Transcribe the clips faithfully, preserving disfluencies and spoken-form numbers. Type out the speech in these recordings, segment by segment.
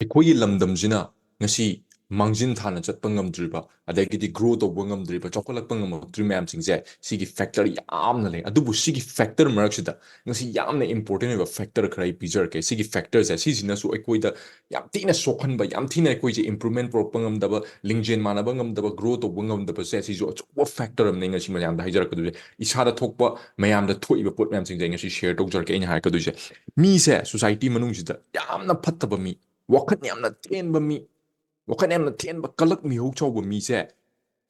ꯑꯩꯈꯣꯏꯒꯤ ꯂꯝꯗꯝꯁꯤꯅ ꯉꯁꯤ ꯃꯥꯡꯖꯤꯟ ꯊꯥꯅ ꯆꯠꯄ ꯉꯝꯗ꯭ꯔꯤꯕ, ꯑꯗꯒꯤꯗꯤ ꯒ꯭ꯔꯣ ꯇꯧꯕ ꯉꯝꯗ꯭ꯔꯤꯕ, ꯆꯥꯎꯈꯠꯂꯛꯄ ꯉꯝꯃꯛꯇ꯭ꯔꯤ ꯃꯌꯥꯝꯁꯤꯡꯁꯦ, ꯁꯤꯒꯤ ꯐꯦꯛꯇꯔ ꯌꯥꯝꯅ ꯂꯩ꯫ ꯑꯗꯨꯕꯨ ꯁꯤꯒꯤ ꯐꯦꯛꯇꯔ ꯃꯔꯛꯁꯤꯗ ꯉꯁꯤ ꯌꯥꯝꯅ ꯏꯝꯄꯣꯔꯇꯦꯟ ꯑꯣꯏꯕ ꯐꯦꯛꯇꯔ ꯈꯔ ꯑꯩ ꯄꯤꯖꯔꯛꯀꯦ꯫ ꯁꯤꯒꯤ ꯐꯦꯛꯇꯔꯁꯦ, ꯁꯤꯁꯤꯅꯁꯨ ꯑꯩꯈꯣꯏꯗ ꯌꯥꯝ ꯊꯤꯅ ꯁꯣꯛꯍꯟꯕ, ꯌꯥꯝ ꯊꯤꯅ ꯑꯩꯈꯣꯏꯁꯦ ꯏꯝꯄ꯭ꯔꯨꯚꯃꯦꯟ ꯄꯨꯔꯛꯄ ꯉꯝꯗꯕ, ꯂꯤꯡꯖꯦꯜ ꯃꯥꯟꯅꯕ ꯉꯝꯗꯕ, ꯒ꯭ꯔꯣ ꯇꯧꯕ ꯉꯝꯗꯕꯁꯦ, ꯁꯤꯁꯨ ꯑꯆꯧꯕ ꯐꯦꯛꯇꯔ ꯑꯃꯅꯦ꯫ ꯉꯁꯤ ꯃꯌꯥꯝꯗ ꯍꯥꯏꯖꯔꯛꯀꯗꯣꯏꯁꯦ, ꯏꯁꯥꯗ ꯊꯣꯛꯄ, ꯃꯌꯥꯝꯗ ꯊꯣꯛꯏꯕ ꯄꯣꯠ ꯃꯌꯥꯝꯁꯤꯡꯁꯦ ꯑꯩ ꯉꯁꯤ ꯁꯤꯌꯔ ꯇꯧꯖꯔꯛꯀꯦ꯫ ꯑꯩꯅ ꯍꯥꯏꯔꯛꯀꯗꯣꯏꯁꯦ, ꯃꯤꯁꯦ ꯁꯣꯁꯥꯏꯇꯤ ꯃꯅꯨꯡꯁꯤꯗ ꯌꯥꯝꯅ ꯐꯠꯇꯕ ꯃꯤ, ꯋꯥꯈꯜ ꯌꯥꯝꯅ ꯊꯦꯟꯕ ꯃꯤ, ꯋꯥꯈꯜ ꯌꯥꯝꯅ ꯊꯦꯟꯕ, ꯀꯂꯛ ꯃꯤꯍꯧ ꯆꯥꯎꯕ ꯃꯤꯁꯦ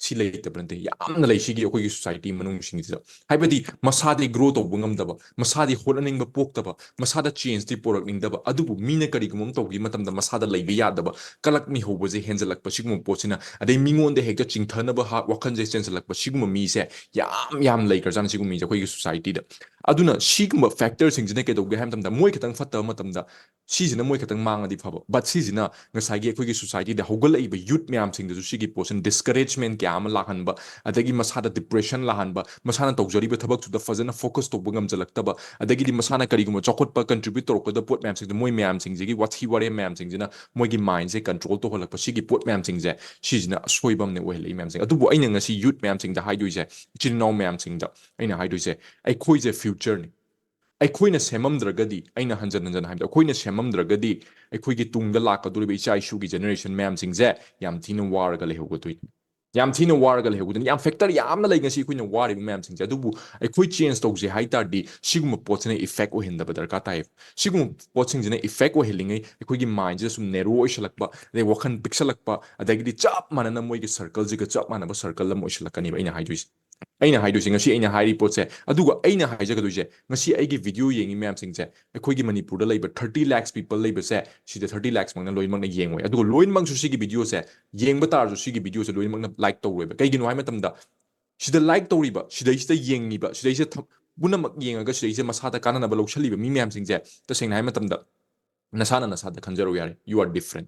ꯁꯤ ꯂꯩꯇꯕ ꯅꯠꯇꯦ, ꯌꯥꯝꯅ ꯂꯩ ꯁꯤꯒꯤ ꯑꯩꯈꯣꯏꯒꯤ ꯁꯣꯁꯥꯏꯇꯤ ꯃꯅꯨꯡꯁꯤꯡꯁꯤꯗ꯫ ꯍꯥꯏꯕꯗꯤ ꯃꯁꯥꯗꯤ ꯒ꯭ꯔꯣ ꯇꯧꯕ ꯉꯝꯗꯕ, ꯃꯁꯥꯗꯤ ꯍꯣꯠꯅꯅꯤꯡꯕ ꯄꯣꯛꯇꯕ, ꯃꯁꯥꯗ ꯆꯦꯟꯖꯇꯤ ꯄꯨꯔꯛꯅꯤꯡꯗꯕ, ꯑꯗꯨꯕꯨ ꯃꯤꯅ ꯀꯔꯤꯒꯨꯝꯕ ꯑꯃ ꯇꯧꯈꯤꯕ ꯃꯇꯝꯗ ꯃꯁꯥꯗ ꯂꯩꯕ ꯌꯥꯗꯕ, ꯀꯂꯛ ꯃꯤꯍꯧꯕꯁꯦ ꯍꯦꯟꯖꯜꯂꯛꯄ, ꯁꯤꯒꯨꯝꯕ ꯄꯣꯠꯁꯤꯅ, ꯑꯗꯩ ꯃꯤꯉꯣꯟꯗ ꯍꯦꯛꯇ ꯆꯤꯡꯊꯅꯕ ꯍꯥ-, ꯋꯥꯈꯜꯁꯦ ꯆꯦꯟꯁꯤꯜꯂꯛꯄ, ꯁꯤꯒꯨꯝꯕ ꯃꯤꯁꯦ ꯌꯥꯝ ꯌꯥꯝ ꯂꯩꯈ꯭ꯔꯖꯥꯠꯅꯤ, ꯁꯤꯒꯨꯝꯕ ꯃꯤꯁꯦ ꯑꯩꯈꯣꯏꯒꯤ ꯁꯣꯁꯥꯏꯇꯤꯗ꯫ ꯑꯗꯨꯅ ꯁꯤꯒꯨꯝꯕ ꯐꯦꯛꯇꯔꯁꯤꯡꯁꯤꯅ ꯀꯩꯗꯧꯒꯦ ꯍꯥꯏꯕ ꯃꯇꯝꯗ, ꯃꯣꯏ ꯈꯛꯇꯪ ꯐꯠꯇꯕ ꯃꯇꯝꯗ ꯁꯤꯁꯤꯅ ꯃꯣꯏ ꯈꯛꯇꯪ ꯃꯥꯡꯉꯗꯤ ꯐꯕ, ꯕꯠ ꯁꯤꯁꯤꯅ ꯉꯁꯥꯏꯒꯤ ꯑꯩꯈꯣꯏꯒꯤ ꯁꯣꯁꯥꯏꯇꯤꯗ ꯍꯧꯒꯠꯂꯛꯏꯕ ꯌꯨꯠ ꯃꯌꯥꯝꯁꯤꯡꯗꯁꯨ ꯁꯤꯒꯤ ꯄꯣꯠꯁꯤꯅ ꯗꯤꯁꯀꯔꯦꯖꯃꯦꯟ ꯀꯌꯥ ꯑꯃ ꯂꯥꯛꯍꯟꯕ, ꯑꯗꯒꯤ ꯃꯁꯥꯗ ꯗꯤꯄ꯭ꯔꯦꯁꯟ ꯂꯥꯛꯍꯟꯕ, ꯃꯁꯥꯅ ꯇꯧꯖꯔꯤꯕ ꯊꯕꯛꯇꯨꯗ ꯐꯖꯅ ꯐꯣꯀꯁ ꯇꯧꯕ ꯉꯝꯖꯜꯂꯛꯇꯕ, ꯑꯗꯒꯤꯗꯤ ꯃꯁꯥꯅ ꯀꯔꯤꯒꯨꯝꯕ ꯆꯥꯎꯈꯠꯄ ꯀꯟꯇ꯭ꯔꯤꯕ꯭ꯌꯨꯠ ꯇꯧꯔꯛꯀꯗꯕ ꯄꯣꯠ ꯃꯌꯥꯝꯁꯤꯡꯗꯣ, ꯃꯣꯏ ꯃꯌꯥꯝꯁꯤꯡꯁꯤꯒꯤ ꯋꯥꯊꯤ ꯋꯥꯔꯦꯝ ꯃꯌꯥꯝꯁꯤꯡꯁꯤꯅ ꯃꯣꯏꯒꯤ ꯃꯥꯏꯟꯁꯦ ꯀꯟꯇ꯭ꯔꯣꯜ ꯇꯧꯍꯜꯂꯛꯄ, ꯁꯤꯒꯤ ꯄꯣꯠ ꯃꯌꯥꯝꯁꯤꯡꯁꯦ, ꯁꯤꯁꯤꯅ ꯑꯁꯣꯏꯕ ꯑꯃꯅ ꯑꯣꯏꯍꯜꯂꯛꯏ ꯃꯌꯥꯝꯁꯦ꯫ ꯑꯗꯨꯕꯨ ꯑꯩꯅ ꯉꯁꯤ ꯌꯨꯠ ꯃꯌꯥꯝꯁꯤꯡꯗ ꯍꯥꯏꯗꯣꯏꯁꯦ, ꯏꯆꯤꯜ ꯏꯅꯥꯎ ꯃꯌꯥꯝꯁꯤꯡꯗ ꯑꯩꯅ ꯍꯥꯏꯗꯣꯏꯁꯦ, ꯑꯩꯈꯣꯏꯁꯦ ꯐ꯭ꯌꯨꯆꯔꯅꯤ꯫ ꯑꯩꯈꯣꯏꯅ ꯁꯦꯝꯃꯝꯗ꯭ꯔꯒꯗꯤ, ꯑꯩꯅ ꯍꯟꯖꯟ ꯍꯟꯖꯟ ꯍꯥꯏꯕꯗ, ꯑꯩꯈꯣꯏꯅ ꯁꯦꯝꯃꯝꯗ꯭ꯔꯒꯗꯤ ꯑꯩꯈꯣꯏꯒꯤ ꯇꯨꯡꯗ ꯂꯥꯛꯀꯗꯧꯔꯤꯕ ꯏꯆꯥ ꯏꯁꯨꯒꯤ ꯖꯦꯅꯦꯔꯦꯁꯟ ꯃꯌꯥꯝꯁꯤꯡꯁꯦ ꯌꯥꯝ ꯊꯤꯅ ꯋꯥꯔꯒ ꯂꯩꯍꯧꯒꯗꯣꯏꯅꯤ꯫ ꯌꯥꯝ ꯊꯤꯅ ꯋꯥꯔꯒ ꯂꯩꯍꯧꯒꯗꯣꯏꯅꯤ꯫ ꯌꯥꯝ ꯐꯦꯛꯇꯔ ꯌꯥꯝꯅ ꯂꯩ ꯉꯁꯤ ꯑꯩꯈꯣꯏꯅ ꯋꯥꯔꯤꯕ ꯃꯌꯥꯝꯁꯤꯡꯁꯦ꯫ ꯑꯗꯨꯕꯨ ꯑꯩꯈꯣꯏ ꯆꯦꯟꯖ ꯇꯧꯁꯦ ꯍꯥꯏ ꯇꯥꯔꯗꯤ, ꯁꯤꯒꯨꯝꯕ ꯄꯣꯠꯁꯤꯅ ꯏꯐꯦꯛ ꯑꯣꯏꯍꯟꯗꯕ ꯗꯔꯀꯥꯔ ꯇꯥꯏꯌꯦꯕ꯫ ꯁꯤꯒꯨꯝꯕ ꯄꯣꯠꯁꯤꯡꯁꯤꯅ ꯏꯐꯦꯛ ꯑꯣꯏꯍꯜꯂꯤꯉꯩ ꯑꯩꯈꯣꯏꯒꯤ ꯃꯥꯏꯟꯁꯤꯗ ꯁꯨꯝ ꯅꯦꯔꯣ ꯑꯣꯏꯁꯜꯂꯛꯄ, ꯑꯗꯩ ꯋꯥꯈꯜ ꯄꯤꯛꯁꯜꯂꯛꯄ, ꯑꯗꯒꯤꯗꯤ ꯆꯞ ꯃꯥꯟꯅꯅ ꯃꯣꯏꯒꯤ ꯁꯔꯀꯜꯁꯤꯒ ꯆꯞ ꯃꯥꯟꯅꯕ ꯁꯔꯀꯜ ꯑꯃ ꯑꯣꯏꯁꯜꯂꯛꯀꯅꯦꯕ ꯑꯩꯅ ꯍꯥꯏꯗꯣꯏꯁꯦ꯫ ꯑꯩꯅ ꯍꯥꯏꯗꯣꯏꯁꯦ, ꯉꯁꯤ ꯑꯩꯅ ꯍꯥꯏꯔꯤ ꯄꯣꯠꯁꯦ, ꯑꯗꯨꯒ ꯑꯩꯅ ꯍꯥꯏꯖꯒꯗꯣꯏꯁꯦ, ꯉꯁꯤ ꯑꯩꯒꯤ ꯚꯤꯗꯤꯑꯣ ꯌꯦꯡꯉꯤ ꯃꯌꯥꯝꯁꯤꯡꯁꯦ, ꯑꯩꯈꯣꯏꯒꯤ ꯃꯅꯤꯄꯨꯔꯗ ꯂꯩꯕ ꯊꯥꯔꯇꯤ ꯂꯥꯛꯁ ꯄꯤꯄꯜ ꯂꯩꯕꯁꯦ, ꯁꯤꯗ ꯊꯥꯔꯇꯤ ꯂꯥꯛꯁꯃꯛꯅ ꯂꯣꯏꯅꯃꯛꯅ ꯌꯦꯡꯉꯣꯏ꯫ ꯑꯗꯨꯒ ꯂꯣꯏꯅꯃꯛꯁꯨ ꯁꯤꯒꯤ ꯚꯤꯗꯤꯑꯣꯁꯦ ꯌꯦꯡꯕ ꯇꯥꯔꯁꯨ, ꯁꯤꯒꯤ ꯚꯤꯗꯤꯑꯣꯁꯦ ꯂꯣꯏꯅꯃꯛꯅ ꯂꯥꯏꯛ ꯇꯧꯔꯣꯏꯕ꯫ ꯀꯩꯒꯤꯅꯣ ꯍꯥꯏꯕ ꯃꯇꯝꯗ, ꯁꯤꯗ ꯂꯥꯏꯛ ꯇꯧꯔꯤꯕ, ꯁꯤꯗꯩꯁꯤꯗ ꯌꯦꯡꯉꯤꯕ, ꯁꯤꯗꯩꯁꯤꯗ ꯊ-, ꯄꯨꯝꯅꯃꯛ ꯌꯦꯡꯉꯒ ꯁꯤꯗꯩꯁꯤꯗ ꯃꯁꯥꯗ ꯀꯥꯟꯅꯅꯕ ꯂꯧꯁꯜꯂꯤꯕ ꯃꯤ ꯃꯌꯥꯝꯁꯤꯡꯁꯦ, ꯇꯁꯦꯡꯅ ꯍꯥꯏꯕ ꯃꯇꯝꯗ, ꯅꯁꯥꯅ ꯅꯁꯥꯗ ꯈꯟꯖꯔꯣ ꯌꯥꯔꯦ, you are different꯫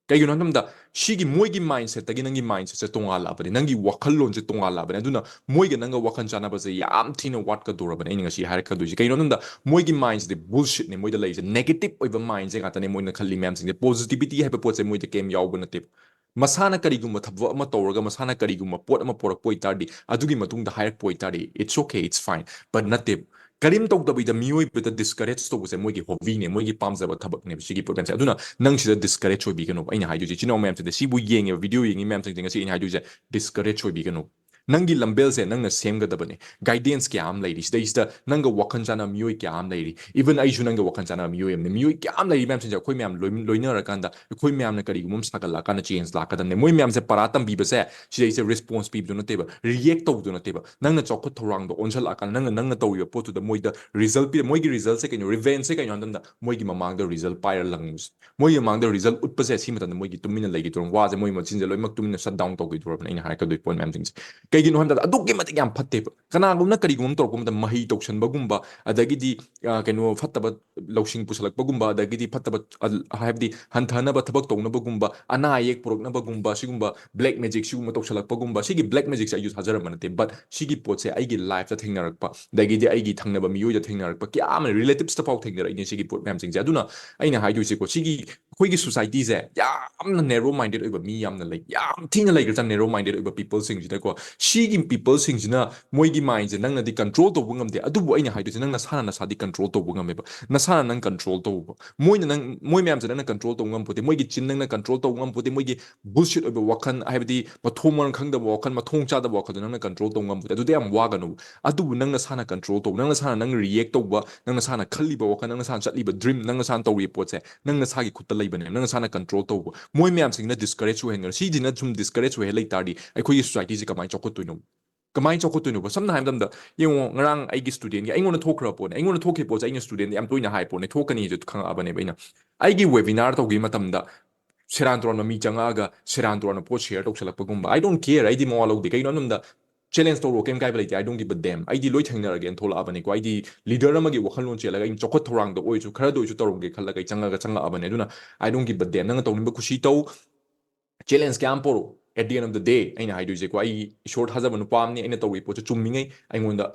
ꯀꯩꯒꯤꯅꯣ ꯍꯥꯏꯕ ꯃꯇꯝꯗ ꯁꯤꯒꯤ ꯃꯣꯏꯒꯤ mindset ꯇꯒꯤ ꯅꯪꯒꯤ mindset ꯁꯦ ꯇꯣꯉꯥꯜꯂꯛꯑꯕꯅꯤ, ꯅꯪꯒꯤ ꯋꯥꯈꯜꯂꯣꯟꯁꯦ ꯇꯣꯉꯥꯜꯂꯛꯑꯕꯅꯤ꯫ ꯑꯗꯨꯅ ꯃꯣꯏꯒ ꯅꯪꯒ ꯋꯥꯈꯜ ꯆꯥꯟꯅꯕꯁꯦ ꯌꯥꯝ ꯊꯤꯅ ꯋꯥꯠꯀꯗꯧꯔꯕꯅꯤ꯫ ꯑꯩꯅ ꯉꯁꯤ ꯍꯥꯏꯔꯛꯀꯗꯣꯏꯁꯦ ꯀꯩꯒꯤꯅꯣ ꯍꯥꯏꯕ ꯃꯇꯝꯗ ꯃꯣꯏꯒꯤ mind ꯁꯤꯗꯤ bullshit ꯅꯦ ꯃꯣꯏꯗ ꯂꯩꯔꯤꯁꯦ, negative ꯑꯣꯏꯕ mind ꯁꯦ ꯉꯥꯛꯇꯅꯦ ꯃꯣꯏꯅ ꯈꯜꯂꯤ ꯃꯌꯥꯝꯁꯤꯡꯁꯦ꯫ Positivity ꯍꯥꯏꯕ ꯄꯣꯠꯁꯦ ꯃꯣꯏꯗ ꯀꯩꯝ ꯌꯥꯎꯕ ꯅꯠꯇꯦꯕ꯫ ꯃꯁꯥꯅ ꯀꯔꯤꯒꯨꯝꯕ ꯊꯕꯛ ꯑꯃ ꯇꯧꯔꯒ ꯃꯁꯥꯅ ꯀꯔꯤꯒꯨꯝꯕ ꯄꯣꯠ ꯑꯃ ꯄꯨꯔꯛꯄ ꯑꯣꯏꯇꯥꯔꯗꯤ, ꯑꯗꯨꯒꯤ ꯃꯇꯨꯡꯗ ꯍꯥꯏꯔꯛꯄ ꯑꯣꯏꯇꯥꯔꯗꯤ, it's okay, it's fine, but ꯅꯠꯇꯦ꯫ ꯀꯔꯤꯝ ꯇꯧꯗꯕꯤꯗ ꯃꯤꯑꯣꯏꯕꯗ discourage ꯇꯧꯕꯁꯦ ꯃꯣꯏꯒꯤ hobby ꯅꯦ, ꯃꯣꯏꯒꯤ ꯄꯥꯝꯖꯕ ꯊꯕꯛꯅꯦꯕ ꯁꯤꯒꯤ ꯄꯣꯠ ꯃꯌꯥꯝꯁꯦ꯫ ꯑꯗꯨꯅ ꯅꯪ ꯁꯤꯗ discourage ꯑꯣꯏꯕꯤꯒꯅꯣꯕ꯫ ꯑꯩꯅ ꯍꯥꯏꯗꯣꯏꯁꯦ ꯏꯆꯤꯟ ꯏꯅꯥꯎ ꯃꯌꯥꯝꯁꯤꯗ, ꯁꯤꯕꯨ ꯌꯦꯡꯉꯤꯕ video ꯌꯦꯡꯉꯤ ꯃꯌꯥꯝꯁꯤꯡꯁꯦ, ꯉꯁꯤ ꯑꯩꯅ ꯍꯥꯏꯗꯣꯏꯁꯦ discourage ꯑꯣꯏꯕꯤꯒꯅꯨ꯫ ꯅꯪꯒꯤ ꯂꯝꯕꯦꯜꯁꯦ ꯅꯪꯅ ꯁꯦꯝꯒꯗꯕꯅꯦ꯫ Guidance ꯀꯌꯥ ꯑꯃ ꯂꯩꯔꯤ ꯁꯤꯗꯩꯁꯤꯗ, ꯅꯪꯒ ꯋꯥꯈꯜ ꯆꯥꯟꯅꯕ ꯃꯤꯑꯣꯏ ꯀꯌꯥ ꯑꯃ ꯂꯩꯔꯤ꯫ Even ꯑꯩꯁꯨ ꯅꯪꯒ ꯋꯥꯈꯜ ꯆꯥꯟꯅꯕ ꯃꯤꯑꯣꯏ ꯑꯃꯅꯤ꯫ ꯃꯤꯑꯣꯏ ꯀꯌꯥ ꯑꯃ ꯂꯩꯔꯤ ꯃꯌꯥꯝꯁꯤꯡꯁꯦ ꯑꯩꯈꯣꯏ ꯃꯌꯥꯝ ꯂꯣꯏ-, ꯂꯣꯏꯅꯔꯀꯥꯟꯗ ꯑꯩꯈꯣꯏ ꯃꯌꯥꯝꯅ ꯀꯔꯤꯒꯨꯝꯕ ꯑꯃ ꯁꯥꯒꯠꯂꯛꯑꯀꯥꯟꯗ change ꯂꯥꯛꯀꯗꯕꯅꯦ꯫ ꯃꯣꯏ ꯃꯌꯥꯝꯁꯦ ꯄꯔꯥ ꯇꯝꯕꯤꯕꯁꯦ ꯁꯤꯗꯩꯁꯤꯗ response ꯄꯤꯕꯗꯣ ꯅꯠꯇꯦꯕ, react ꯇꯧꯕꯗꯣ ꯅꯠꯇꯦꯕ꯫ ꯅꯪꯅ ꯆꯥꯎꯈꯠ ꯊꯧꯔꯥꯡꯗꯣ ꯑꯣꯟꯁꯤꯜꯂꯛꯑꯀꯥꯟꯗ ꯅꯪꯅ, ꯅꯪꯅ ꯇꯧꯔꯤꯕ ꯄꯣꯠꯇꯨꯗ ꯃꯣꯏꯗ result ꯄꯤꯔ-, ꯃꯣꯏꯒꯤ result ꯁꯦ ꯀꯩꯅꯣ, revenge ꯁꯦ ꯀꯩꯅꯣ ꯍꯥꯏꯕ ꯃꯇꯝꯗ ꯃꯣꯏꯒꯤ ꯃꯃꯥꯡꯗ result ꯄꯥꯏꯔ ꯂꯪꯕꯁꯦ꯫ ꯃꯣꯏꯒꯤ ꯃꯃꯥꯡꯗ result ꯎꯠꯄꯁꯦ ꯁꯤ ꯃꯇꯝꯗ ꯃꯣꯏꯒꯤ ꯇꯨꯃꯤꯟꯅ ꯂꯩꯈꯤꯗꯧꯔꯕ, ꯋꯥꯁꯦ ꯃꯣꯏ ꯃꯆꯤꯟꯁꯦ ꯂꯣꯏꯅꯃꯛ ꯇꯨꯃꯤꯟꯅ shut down ꯇꯧꯈꯤꯗꯧꯔꯕꯅꯦ ꯑꯩꯅ ꯍꯥꯏꯔꯛꯀꯗꯣꯏ ꯄꯣꯠ ꯃꯌꯥꯝꯁꯤꯡꯁꯦ꯫ ꯀꯩꯒꯤꯅꯣ ꯍꯥꯏꯕꯗ ꯑꯗꯨꯛꯀꯤ ꯃꯇꯤꯛ ꯌꯥꯝ ꯐꯠꯇꯦꯕ꯫ ꯀꯅꯥꯒꯨꯝꯕꯅ ꯀꯔꯤꯒꯨꯝꯕ ꯑꯃ ꯇꯧꯔꯛꯄ ꯃꯇꯝꯗ ꯃꯍꯩ ꯇꯧꯁꯟꯕꯒꯨꯝꯕ, ꯑꯗꯒꯤꯗꯤ ꯑ, ꯀꯩꯅꯣ ꯐꯠꯇꯕ ꯂꯧꯁꯤꯡ ꯄꯨꯁꯜꯂꯛꯄꯒꯨꯝꯕ, ꯑꯗꯒꯤꯗꯤ ꯐꯠꯇꯕ ꯑꯜ-, ꯍꯥꯏꯕꯗꯤ ꯍꯟꯊꯅꯕ ꯊꯕꯛ ꯇꯧꯅꯕꯒꯨꯝꯕ, ꯑꯅꯥ ꯑꯌꯦꯛ ꯄꯨꯔꯛꯅꯕꯒꯨꯝꯕ, ꯁꯤꯒꯨꯝꯕ black magic ꯁꯤꯒꯨꯝꯕ ꯇꯧꯁꯜꯂꯛꯄꯒꯨꯝꯕ, ꯁꯤꯒꯤ black magic ꯁꯦ ꯑꯩꯁꯨ ꯊꯥꯖꯔꯝꯕ ꯅꯠꯇꯦ, but ꯁꯤꯒꯤ ꯄꯣꯠꯁꯦ ꯑꯩꯒꯤ life ꯇ ꯊꯦꯡꯅꯔꯛꯄ, ꯑꯗꯒꯤꯗꯤ ꯑꯩꯒꯤ ꯊꯪꯅꯕ ꯃꯤꯑꯣꯏꯗ ꯊꯦꯡꯅꯔꯛꯄ ꯀꯌꯥ ꯑꯃ, relatives ꯇ ꯐꯥꯎ ꯊꯦꯡꯅꯔꯛꯏꯅꯦ ꯁꯤꯒꯤ ꯄꯣꯠ ꯃꯌꯥꯝꯁꯤꯡꯁꯦ꯫ ꯑꯗꯨꯅ ꯑꯩꯅ ꯍꯥꯏꯗꯣꯏꯁꯦꯀꯣ, ꯁꯤꯒꯤ ꯑꯩꯈꯣꯏꯒꯤ society ꯁꯦ ꯌꯥꯝꯅ narrow minded ꯑꯣꯏꯕ ꯃꯤ ꯌꯥꯝꯅ ꯂꯩ, ꯌꯥꯝ ꯊꯤꯅ ꯂꯩꯈ꯭ꯔꯖꯥꯠ narrow minded ꯑꯣꯏꯕ people ꯁꯤꯡꯁꯤꯗꯀꯣ꯫ ꯁꯤꯒꯤ people ꯁꯤꯡꯁꯤꯅ ꯃꯣꯏꯒꯤ mind ꯁꯦ ꯅꯪꯅꯗꯤ control ꯇꯧꯕ ꯉꯝꯗꯦ, ꯑꯗꯨꯕꯨ ꯑꯩꯅ ꯍꯥꯏꯗꯣꯏꯁꯦ ꯅꯪ ꯅꯁꯥꯅ ꯅꯁꯥꯗꯤ control ꯇꯧꯕ ꯉꯝꯃꯦꯕ꯫ ꯅꯁꯥꯅ ꯅꯪ control ꯇꯧꯕ, ꯃꯣꯏꯅ ꯅꯪ, ꯃꯣꯏ ꯃꯌꯥꯝꯁꯦ ꯅꯪꯅ control ꯇꯧꯕ ꯉꯝꯄꯣꯠꯇꯦ, ꯃꯣꯏꯒꯤ ꯆꯤꯟ ꯅꯪꯅ control ꯇꯧꯕ ꯉꯝꯄꯣꯠꯇꯦ, ꯃꯣꯏꯒꯤ bullshit ꯑꯣꯏꯕ ꯋꯥꯈꯜ, ꯍꯥꯏꯕꯗꯤ ꯃꯊꯣꯡ ꯃꯔꯝ ꯈꯪꯗꯕ ꯋꯥꯈꯜ, ꯃꯊꯣꯡ ꯆꯥꯗꯕ ꯋꯥꯈꯜꯗꯣ ꯅꯪꯅ control ꯇꯧꯕ ꯉꯝꯄꯣꯠꯇꯦ꯫ ꯑꯗꯨꯗ ꯌꯥꯝ ꯋꯥꯒꯅꯨ꯫ ꯑꯗꯨꯕꯨ ꯅꯪ ꯅꯁꯥꯅ control ꯇꯧ, ꯅꯪ ꯅꯁꯥꯅ ꯅꯪ react ꯇꯧꯕ, ꯅꯪ ꯅꯁꯥꯅ ꯈꯜꯂꯤꯕ ꯋꯥꯈꯜ, ꯅꯪ ꯅꯁꯥꯅ ꯆꯠꯂꯤꯕ dream, ꯅꯪ ꯅꯁꯥꯅ ꯇꯧꯔꯤꯕ ꯄꯣꯠꯁꯦ ꯅꯪ ꯅꯁꯥꯒꯤ ꯈꯨꯠꯇ ꯂꯩꯕꯅꯦ, ꯅꯪ ꯅꯁꯥꯅ control ꯇꯧꯕ꯫ ꯃꯣꯏ ꯃꯌꯥꯝꯁꯤꯡꯅ discourage ꯑꯣꯏꯍꯟꯒꯅꯨ꯫ ꯁꯤꯁꯤꯅ ꯁꯨꯝ discourage ꯑꯣꯏꯍꯜ ꯂꯩ ꯇꯥꯔꯗꯤ ꯑꯩꯈꯣꯏꯒꯤ society ꯁꯦ ꯀꯃꯥꯏꯅ ꯆꯥꯎꯈꯠꯇꯣꯏꯅꯣ? ꯀꯃꯥꯏꯅ ꯆꯥꯎꯈꯠꯇꯣꯏꯅꯣꯕ? ꯁꯝꯅ ꯍꯥꯏꯕ ꯃꯇꯝꯗ ꯌꯦꯡꯉꯣ, ꯉꯔꯥꯡ ꯑꯩꯒꯤ student ꯀꯤ ꯑꯩꯉꯣꯟꯗ ꯊꯣꯛꯈ꯭ꯔꯕ ꯄꯣꯠꯅꯦ, ꯑꯩꯉꯣꯟꯗ ꯊꯣꯛꯈꯤꯕ ꯄꯣꯠꯁꯦ ꯑꯩꯅ student ꯗ ꯌꯥꯝ ꯇꯣꯏꯅ ꯍꯥꯏ ꯄꯣꯠꯅꯦ, ꯊꯣꯛꯀꯅꯤꯁꯨ ꯈꯪꯉꯛꯑꯕꯅꯦꯕ ꯑꯩꯅ꯫ ꯑꯩꯒꯤ webinar ꯇꯧꯈꯤꯕ ꯃꯇꯝꯗ ꯁꯦꯔꯥꯟ ꯇꯨꯔꯥꯟꯕ ꯃꯤ ꯆꯪꯉꯛꯑꯒ ꯁꯦꯔꯥꯟ ꯇꯨꯔꯥꯟꯕ ꯄꯣꯠ share ꯇꯧꯁꯜꯂꯛꯄꯒꯨꯝꯕ, I don't care, ꯑꯩꯗꯤ ꯃꯋꯥ ꯂꯧꯗꯦ꯫ ꯀꯩꯒꯤꯅꯣ ꯍꯥꯏꯕ ꯃꯇꯝꯗ Challenge ꯇꯧꯔꯣ, ꯀꯩꯝ ꯀꯥꯏꯕ ꯂꯩꯇꯦ, I don't give a damn, ꯑꯩꯗꯤ ꯂꯣꯏ ꯊꯦꯡꯅꯔꯒꯦꯅ ꯊꯣꯛꯂꯛꯑꯕꯅꯤꯀꯣ꯫ ꯑꯩꯗꯤ leader ꯑꯃꯒꯤ ꯋꯥꯈꯜꯂꯣꯟ ꯆꯦꯜꯂꯒ ꯑꯩꯅ ꯆꯥꯎꯈꯠ ꯊꯧꯔꯥꯡꯗ ꯑꯣꯏꯔꯁꯨ ꯈꯔꯗ ꯑꯣꯏꯔꯁꯨ ꯇꯧꯔꯝꯒꯦ ꯈꯜꯂꯒ ꯑꯩ ꯆꯪꯉꯒ ꯆꯪꯉꯛꯑꯕꯅꯦ꯫ ꯑꯗꯨꯅ I don't give a damn, ꯅꯪꯅ ꯇꯧꯅꯤꯡꯕ ꯀꯨꯁꯤ ꯇꯧ, challenge ꯀꯌꯥꯝ ꯄꯣꯔꯛꯑꯣ, at the end of the day ꯑꯩꯅ ꯍꯥꯏꯗꯣꯏꯁꯦꯀꯣ, ꯑꯩ ꯏꯁꯣꯔ ꯊꯥꯖꯕ ꯅꯨꯄꯥ ꯑꯃꯅꯤ, ꯑꯩꯅ ꯇꯧꯔꯤꯕ ꯄꯣꯠꯁꯦ ꯆꯨꯝꯃꯤꯉꯩ ꯑꯩꯉꯣꯟꯗ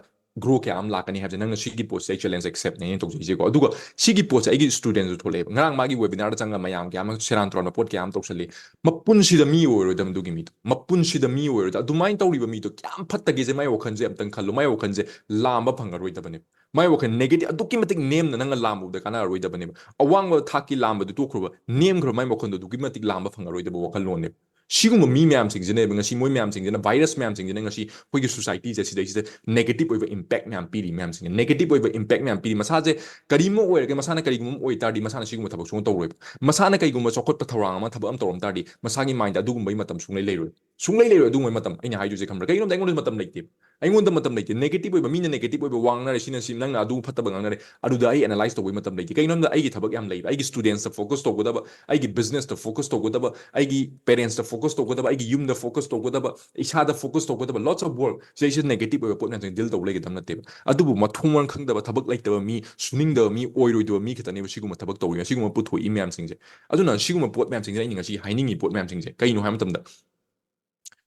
grow ꯀꯌꯥ ꯑꯃ ꯂꯥꯛꯀꯅꯤ ꯍꯥꯏꯕꯁꯦ꯫ ꯅꯪꯅ ꯁꯤꯒꯤ ꯄꯣꯠꯁꯦ ꯑꯩ challenge acceptꯅꯦ ꯑꯩꯅ ꯇꯧꯖꯩꯁꯦꯀꯣ꯫ ꯑꯗꯨꯒ ꯁꯤꯒꯤ ꯄꯣꯠꯁꯦ ꯑꯩꯒꯤ studentꯁꯨ ꯊꯣꯛꯂꯛꯑꯦꯕ, ꯉꯔꯥꯡ ꯃꯥꯒꯤ webinarꯗ ꯆꯪꯉꯒ ꯃꯌꯥꯝ ꯀꯌꯥ ꯑꯃ ꯁꯦꯔꯥꯟ ꯇꯨꯔꯥꯟꯕ ꯄꯣꯠ ꯀꯌꯥ ꯑꯃ ꯇꯧꯁꯜꯂꯤ꯫ ꯃꯄꯨꯟꯁꯤꯗ ꯃꯤ ꯑꯣꯏꯔꯣꯏꯗꯕ ꯑꯗꯨꯒꯤ ꯃꯤꯗꯣ, ꯃꯄꯨꯟꯁꯤꯗ ꯃꯤ ꯑꯣꯏꯔꯣꯏꯗꯕ꯫ ꯑꯗꯨꯃꯥꯏꯅ ꯇꯧꯔꯤꯕ ꯃꯤꯗꯣ ꯀꯌꯥꯝ ꯐꯠꯇꯒꯦꯁꯦ, ꯃꯥꯏ ꯋꯥꯈꯜꯁꯦ ꯑꯝꯇꯪ ꯈꯜꯂꯣ꯫ ꯃꯥꯏ ꯋꯥꯈꯜꯁꯦ ꯂꯥꯝꯕ ꯐꯪꯉꯔꯣꯏꯗꯕꯅꯦꯕ꯫ ꯃꯥꯏ ꯋꯥꯈꯜ negative, ꯑꯗꯨꯛꯀꯤ ꯃꯇꯤꯛ ꯅꯦꯝꯅ ꯅꯪꯅ ꯂꯥꯝꯕꯗ ꯀꯥꯟꯅꯔꯔꯣꯏꯗꯕꯅꯦꯕ꯫ ꯑꯋꯥꯡꯕ ꯊꯥꯛꯀꯤ ꯂꯥꯝꯕꯗꯨ ꯇꯣꯛꯈ꯭ꯔꯣꯕ, ꯅꯦꯝꯈ꯭ꯔꯕ ꯃꯥꯏ ꯋꯥꯈꯜꯗꯣ ꯑꯗꯨꯛꯀꯤ ꯃꯇꯤꯛ ꯂꯥꯝꯕ ꯐꯪꯉꯔꯣꯏꯗꯕ ꯋꯥꯈꯜꯂꯣꯟꯅꯦꯕ꯫ ꯁꯤꯒꯨꯝꯕ ꯃꯤ ꯃꯌꯥꯝꯁꯤꯡꯁꯤꯅꯦꯕ ꯉꯁꯤ, ꯃꯣꯏ ꯃꯌꯥꯝꯁꯤꯡꯁꯤꯅ, virus ꯃꯌꯥꯝꯁꯤꯡꯁꯤꯅ ꯉꯁꯤ ꯑꯩꯈꯣꯏꯒꯤ societyꯁꯦ ꯁꯤꯗꯩꯁꯤꯗ negative ꯑꯣꯏꯕ impact ꯃꯌꯥꯝ ꯄꯤꯔꯤ ꯃꯌꯥꯝꯁꯤꯡꯁꯦ꯫ Negative ꯑꯣꯏꯕ impact ꯃꯌꯥꯝ ꯄꯤꯔꯤ꯫ ꯃꯁꯥꯁꯦ ꯀꯔꯤꯒꯨꯝꯕ ꯑꯣꯏꯔꯒ, ꯃꯁꯥꯅ ꯀꯔꯤꯒꯨꯝꯕ ꯑꯃ ꯑꯣꯏ ꯇꯥꯔꯗꯤ, ꯃꯁꯥꯅ ꯁꯤꯒꯨꯝꯕ ꯊꯕꯛ ꯁꯨꯡꯇꯧ ꯇꯧꯔꯣꯏꯕ꯫ ꯃꯁꯥꯅ ꯀꯩꯒꯨꯝꯕ ꯆꯥꯎꯈꯠꯄ ꯊꯧꯔꯥꯡ ꯑꯃ, ꯊꯕꯛ ꯑꯃ ꯇꯧꯔꯝ ꯇꯥꯔꯗꯤ, ꯃꯁꯥꯒꯤ mindꯗ ꯑꯗꯨꯒꯨꯝꯕꯒꯤ ꯃꯇꯝ ꯁꯨꯡꯂꯩ ꯂꯩꯔꯣꯏ꯫ ꯁꯨꯡꯂꯩ ꯂꯩꯔꯣꯏ ꯑꯗꯨꯒꯨꯝꯕ ꯃꯇꯝ꯫ ꯑꯩꯅ ꯍꯥꯏꯗꯣꯏꯁꯦ ꯈꯪꯕ꯭ꯔꯥ? ꯀꯩꯒꯤꯅꯣꯗ ꯑꯩꯉꯣꯟꯗ ꯃꯇꯝ ꯂꯩꯇꯦ꯫ ꯑꯩꯉꯣꯟꯗ ꯃꯇꯝ ꯂꯩꯇꯦ꯫ Negative ꯑꯣꯏꯕ ꯃꯤꯅ negative ꯑꯣꯏꯕ ꯋꯥ ꯉꯥꯡꯅꯔꯦ, ꯁꯤꯅ ꯁꯤ, ꯅꯪꯅ ꯑꯗꯨ ꯐꯠꯇꯕ ꯉꯥꯡꯅꯔꯦ, ꯑꯗꯨꯗ ꯑꯩ analyze ꯇꯧꯕꯒꯤ ꯃꯇꯝ ꯂꯩꯇꯦ꯫ ꯀꯩꯒꯤꯅꯣ ꯍꯥꯏꯕꯗ ꯑꯩꯒꯤ ꯊꯕꯛ ꯌꯥꯝ ꯂꯩꯕ, ꯑꯩꯒꯤ studentsꯇ focus ꯇꯧꯒꯗꯕ, ꯑꯩꯒꯤ businessꯇ focus ꯇꯧꯒꯗꯕ, ꯑꯩꯒꯤ parentsꯇ focus ꯇꯧꯒꯗꯕ, ꯑꯩꯒꯤ ꯌꯨꯝꯗ focus ꯇꯧꯒꯗꯕ, ꯏꯁꯥꯗ focus ꯇꯧꯒꯗꯕ, lots of work꯫ ꯁꯤꯗꯩꯁꯤꯗ negative ꯑꯣꯏꯕ ꯄꯣꯠ ꯃꯌꯥꯝꯁꯦ deal ꯇꯧꯕ ꯂꯩꯒꯗꯕ ꯅꯠꯇꯦꯕ꯫ ꯑꯗꯨꯕꯨ ꯃꯊꯣꯡ ꯃꯔꯝ ꯈꯪꯗꯕ, ꯊꯕꯛ ꯂꯩꯇꯕ ꯃꯤ, ꯁꯨꯅꯤꯡꯗꯕ ꯃꯤ, ꯑꯣꯏꯔꯣꯏꯗꯕ ꯃꯤ ꯈꯛꯇꯅꯦꯕ ꯁꯤꯒꯨꯝꯕ ꯊꯕꯛ ꯇꯧꯔꯤ, ꯁꯤꯒꯨꯝꯕ ꯄꯨꯊꯣꯛꯏ ꯃꯌꯥꯝꯁꯤꯡꯁꯦ꯫ ꯑꯗꯨꯅ ꯁꯤꯒꯨꯝꯕ ꯄꯣꯠ ꯃꯌꯥꯝꯁꯤꯡꯁꯦ ꯑꯩꯅ ꯉꯁꯤ ꯍꯥꯏꯅꯤꯡꯉꯤ ꯄꯣꯠ ꯃꯌꯥꯝꯁꯤꯡꯁꯦ ꯀꯩꯅꯣ ꯍꯥꯏꯕ ꯃꯇꯝꯗ,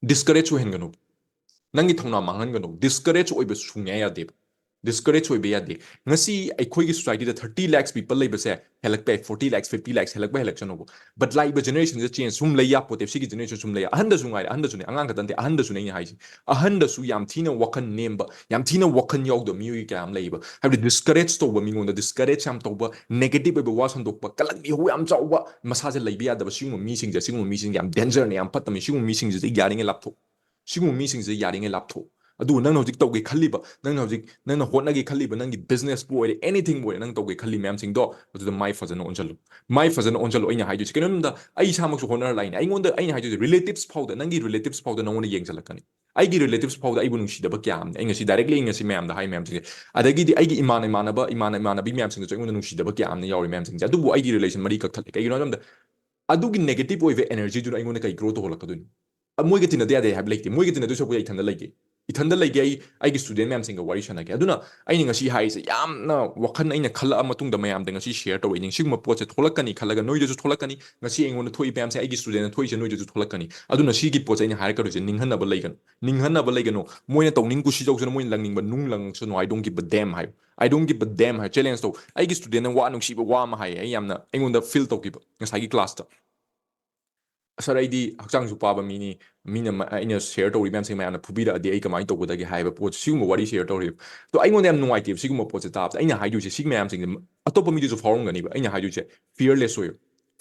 discourage ꯑꯣꯏꯍꯟꯒꯅꯨ꯫ ꯅꯪꯒꯤ ꯊꯧꯅꯥ ꯃꯥꯡꯍꯟꯒꯅꯨ꯫ Discourage ꯑꯣꯏꯕ ꯁꯨꯡꯌꯥ ꯌꯥꯗꯦꯕ꯫ Discourage ꯑꯣꯏꯕ ꯌꯥꯗꯦ꯫ ꯉꯁꯤ ꯑꯩꯈꯣꯏꯒꯤ societyꯗ thirty lakhs people ꯂꯩꯕꯁꯦ ꯍꯦꯜꯂꯛꯄ ꯌꯥꯏ, forty lakhs, fifty lakhs ꯍꯦꯜꯂꯛꯄ ꯍꯦꯜꯂꯛꯁꯅꯨꯕ꯫ But ꯂꯥꯛꯏꯕ generationꯁꯦ change ꯁꯨꯝ ꯂꯩ ꯌꯥꯄꯣꯠꯇꯦ꯫ ꯁꯤꯒꯤ generation ꯁꯨꯝ ꯂꯩ ꯌꯥ-, ꯑꯍꯟꯗꯁꯨ ꯉꯥꯏꯔꯦ, ꯑꯍꯟꯗꯁꯨꯅꯦ, ꯑꯉꯥꯡ ꯈꯛꯇ ꯅꯠꯇꯦ, ꯑꯍꯟꯗꯁꯨꯅꯦ ꯑꯩꯅ ꯍꯥꯏꯁꯦ꯫ ꯑꯍꯟꯗꯁꯨ ꯌꯥꯝ ꯊꯤꯅ ꯋꯥꯈꯜ ꯅꯦꯝꯕ, ꯌꯥꯝ ꯊꯤꯅ ꯋꯥꯈꯜ ꯌꯥꯎꯗꯕ ꯃꯤꯑꯣꯏ ꯀꯌꯥ ꯑꯃ ꯂꯩꯌꯦꯕ꯫ ꯍꯥꯏꯕꯗꯤ discourage ꯇꯧꯕ, ꯃꯤꯉꯣꯟꯗ discourage ꯌꯥꯝ ꯇꯧꯕ, negative ꯑꯣꯏꯕ ꯋꯥ ꯁꯟꯗꯣꯛꯄ, ꯀꯂꯛ ꯃꯤꯍꯧ ꯌꯥꯝ ꯆꯥꯎꯕ, ꯃꯁꯥꯁꯦ ꯂꯩꯕ ꯌꯥꯗꯕ, ꯁꯤꯒꯨꯝꯕ ꯃꯤꯁꯤꯡꯁꯦ, ꯁꯤꯒꯨꯝꯕ ꯃꯤꯁꯤꯡꯁꯦ ꯌꯥꯝ dangerꯅꯦ, ꯌꯥꯝ ꯐꯠꯇꯕꯅꯤ꯫ ꯁꯤꯒꯨꯝꯕ ꯃꯤꯁꯤꯡꯁꯤꯗꯤ ꯌꯥꯔꯤꯉꯩ ꯂꯥꯞꯊꯣꯛ꯫ ꯁꯤꯒꯨꯝꯕ ꯃꯤꯁꯤꯡꯁꯦ ꯌꯥꯔꯤꯉꯩ ꯂꯥꯞꯊꯣꯛ꯫ ꯑꯗꯨꯕꯨ ꯅꯪꯅ ꯍꯧꯖꯤꯛ ꯇꯧꯒꯦ ꯈꯜꯂꯤꯕ, ꯅꯪꯅ ꯍꯧꯖꯤꯛ, ꯅꯪꯅ ꯍꯣꯠꯅꯒꯦ ꯈꯜꯂꯤꯕ, ꯅꯪꯒꯤ businessꯄꯨ ꯑꯣꯏꯔꯦ, anythingꯕꯨ ꯑꯣꯏꯔꯦ, ꯅꯪ ꯇꯧꯒꯦ ꯈꯜꯂꯤ ꯃꯌꯥꯝꯁꯤꯡꯗꯣ ꯑꯗꯨꯗ ꯃꯥꯏ ꯐꯖꯅ ꯑꯣꯟꯁꯤꯜꯂꯨ꯫ ꯃꯥꯏ ꯐꯖꯅ ꯑꯣꯟꯁꯤꯜꯂꯨ꯫ ꯑꯩꯅ ꯍꯥꯏꯗꯣꯏꯁꯦ ꯀꯩꯅꯣꯝꯗ, ꯑꯩ ꯏꯁꯥꯃꯛꯁꯨ ꯍꯣꯠꯅꯔ ꯂꯥꯛꯏꯅꯦ꯫ ꯑꯩꯉꯣꯟꯗ, ꯑꯩꯅ ꯍꯥꯏꯗꯣꯏꯁꯦ, relatives ꯐꯥꯎꯗ, ꯅꯪꯒꯤ relatives ꯐꯥꯎꯗ ꯅꯪꯉꯣꯟꯗ ꯌꯦꯡꯁꯤꯜꯂꯛꯀꯅꯤ꯫ ꯑꯩꯒꯤ relatives ꯐꯥꯎꯗ ꯑꯩꯕꯨ ꯅꯨꯡꯁꯤꯗꯕ ꯀꯌꯥ ꯑꯃꯅꯦ꯫ ꯑꯩ ꯉꯁꯤ directly ꯑꯩ ꯉꯁꯤ ꯃꯌꯥꯝꯗ ꯍꯥꯏ ꯃꯌꯥꯝꯁꯤꯡꯁꯦ꯫ ꯑꯗꯒꯤꯗꯤ ꯑꯩꯒꯤ ꯏꯃꯥꯟꯅ ꯏꯃꯥꯟꯅꯕ, ꯏꯃꯥꯟꯅ ꯏꯃꯥꯟꯅꯕꯤ ꯃꯌꯥꯝꯁꯤꯡꯗꯁꯨ ꯑꯩꯉꯣꯟꯗ ꯅꯨꯡꯁꯤꯗꯕ ꯀꯌꯥ ꯑꯃꯅ ꯌꯥꯎꯔꯤ ꯃꯌꯥꯝꯁꯤꯡꯁꯦ꯫ ꯑꯗꯨꯕꯨ ꯑꯩꯒꯤ relation ꯃꯔꯤ ꯀꯛꯊꯠꯂꯦ꯫ ꯀꯩꯒꯤꯅꯣ ꯍꯥꯏꯕꯗ ꯑꯗꯨꯒꯤ negative ꯑꯣꯏꯕ energyꯗꯨꯅ ꯑꯩꯉꯣꯟꯗ ꯀꯩ grow ꯇꯧꯍꯜꯂꯛꯀꯗꯣꯏꯅꯣ? ꯑ, ꯃꯣꯏꯒ ꯇꯤꯟꯅꯗ ꯌꯥꯗꯦ ꯍꯥꯏꯕ ꯂꯩꯇꯦ꯫ ꯃꯣꯏꯒ ꯇꯤꯟꯅꯗꯣꯏ ꯁꯔꯨꯛꯄꯨꯗꯤ ꯑꯩ ꯏꯊꯟꯗ ꯂꯩꯒꯦ꯫ ꯏꯊꯟꯗ ꯂꯩꯒꯦ, ꯑꯩ ꯑꯩꯒꯤ ꯁ꯭ꯇꯨꯗꯦꯟ ꯃꯌꯥꯝꯁꯤꯡꯒ ꯋꯥꯔꯤ ꯁꯥꯟꯅꯒꯦ꯫ ꯑꯗꯨꯅ ꯑꯩꯅ ꯉꯁꯤ ꯍꯥꯏꯔꯤꯁꯦ ꯌꯥꯝꯅ ꯋꯥꯈꯜ ꯑꯩꯅ ꯈꯜꯂꯛꯑ ꯃꯇꯨꯡꯗ ꯃꯌꯥꯝꯗ ꯉꯁꯤ ꯁꯤꯌꯔ ꯇꯧꯔꯛꯏꯅꯤ꯫ ꯁꯤꯒꯨꯝꯕ ꯄꯣꯠꯁꯦ ꯊꯣꯛꯂꯛꯀꯅꯤ ꯈꯜꯂꯒ ꯅꯣꯏꯗꯁꯨ ꯊꯣꯛꯂꯛꯀꯅꯤ꯫ ꯉꯁꯤ ꯑꯩꯉꯣꯟꯗ ꯊꯣꯛꯏ ꯃꯌꯥꯝꯁꯦ ꯑꯩꯒꯤ ꯁ꯭ꯇꯨꯗꯦꯟꯅ ꯊꯣꯛꯏꯁꯦ ꯅꯣꯏꯗꯁꯨ ꯊꯣꯛꯂꯛꯀꯅꯤ꯫ ꯑꯗꯨꯅ ꯁꯤꯒꯤ ꯄꯣꯠꯁꯦ ꯑꯩꯅ ꯍꯥꯏꯔꯛꯀꯗꯣꯏꯁꯦ ꯅꯤꯡꯍꯟꯅꯕ ꯂꯩꯒꯅꯨ, ꯅꯤꯡꯍꯟꯅꯕ ꯂꯩꯒꯅꯨ꯫ ꯃꯣꯏꯅ ꯇꯧꯅꯤꯡ ꯀꯨꯁꯤ ꯇꯧꯁꯅꯨ, ꯃꯣꯏꯅ ꯂꯪꯅꯤꯡꯕ ꯅꯨꯡ ꯂꯪꯁꯅꯨ꯫ I don't give a damn ꯍꯥꯏꯌꯨ꯫ I don't give a damn ꯍꯥꯏ꯫ ꯆꯦꯂꯦꯟꯖ ꯇꯧ꯫ ꯑꯩꯒꯤ ꯁ꯭ꯇꯨꯗꯦꯟꯅ ꯋꯥ ꯅꯨꯡꯁꯤꯕ ꯋꯥ ꯑꯃ ꯍꯥꯏꯌꯦ, ꯑꯩ ꯌꯥꯝꯅ ꯑꯩꯉꯣꯟꯗ ꯐꯤꯜ ꯇꯧꯈꯤꯕ ꯉꯁꯥꯏꯒꯤ ꯀ꯭ꯂꯥꯁꯇ꯫ "ꯁꯥꯔ, ꯑꯩꯗꯤ ꯍꯛꯆꯥꯡꯁꯨ ꯄꯥꯕ ꯃꯤꯅꯤ, ꯃꯤꯅ ꯃ-, ꯑꯩꯅ ꯁꯤꯌꯔ ꯇꯧꯔꯤ ꯃꯌꯥꯝꯁꯦ ꯃꯌꯥꯝꯅ ꯐꯨꯕꯤꯔꯛꯑꯗꯤ ꯑꯩ ꯀꯃꯥꯏꯅ ꯇꯧꯒꯗꯒꯦ?" ꯍꯥꯏꯕ ꯄꯣꯠꯁꯦ, ꯁꯤꯒꯨꯝꯕ ꯋꯥꯔꯤ ꯁꯤꯌꯔ ꯇꯧꯔꯤꯕ꯫ ꯑꯗꯣ ꯑꯩꯉꯣꯟꯗ ꯌꯥꯝ ꯅꯨꯡꯉꯥꯏꯇꯦꯕ ꯁꯤꯒꯨꯝꯕ ꯄꯣꯠꯁꯦ ꯇꯥꯕꯗ꯫ ꯑꯩꯅ ꯍꯥꯏꯗꯣꯏꯁꯦ ꯁꯤ ꯃꯌꯥꯝꯁꯤꯡꯁꯦ ꯑꯇꯣꯞꯄ ꯃꯤꯗꯁꯨ ꯐꯥꯎꯔꯝꯒꯅꯤꯕ꯫ ꯑꯩꯅ ꯍꯥꯏꯗꯣꯏꯁꯦ ꯐꯤꯌꯔꯂꯦꯁ ꯑꯣꯏꯌꯨ,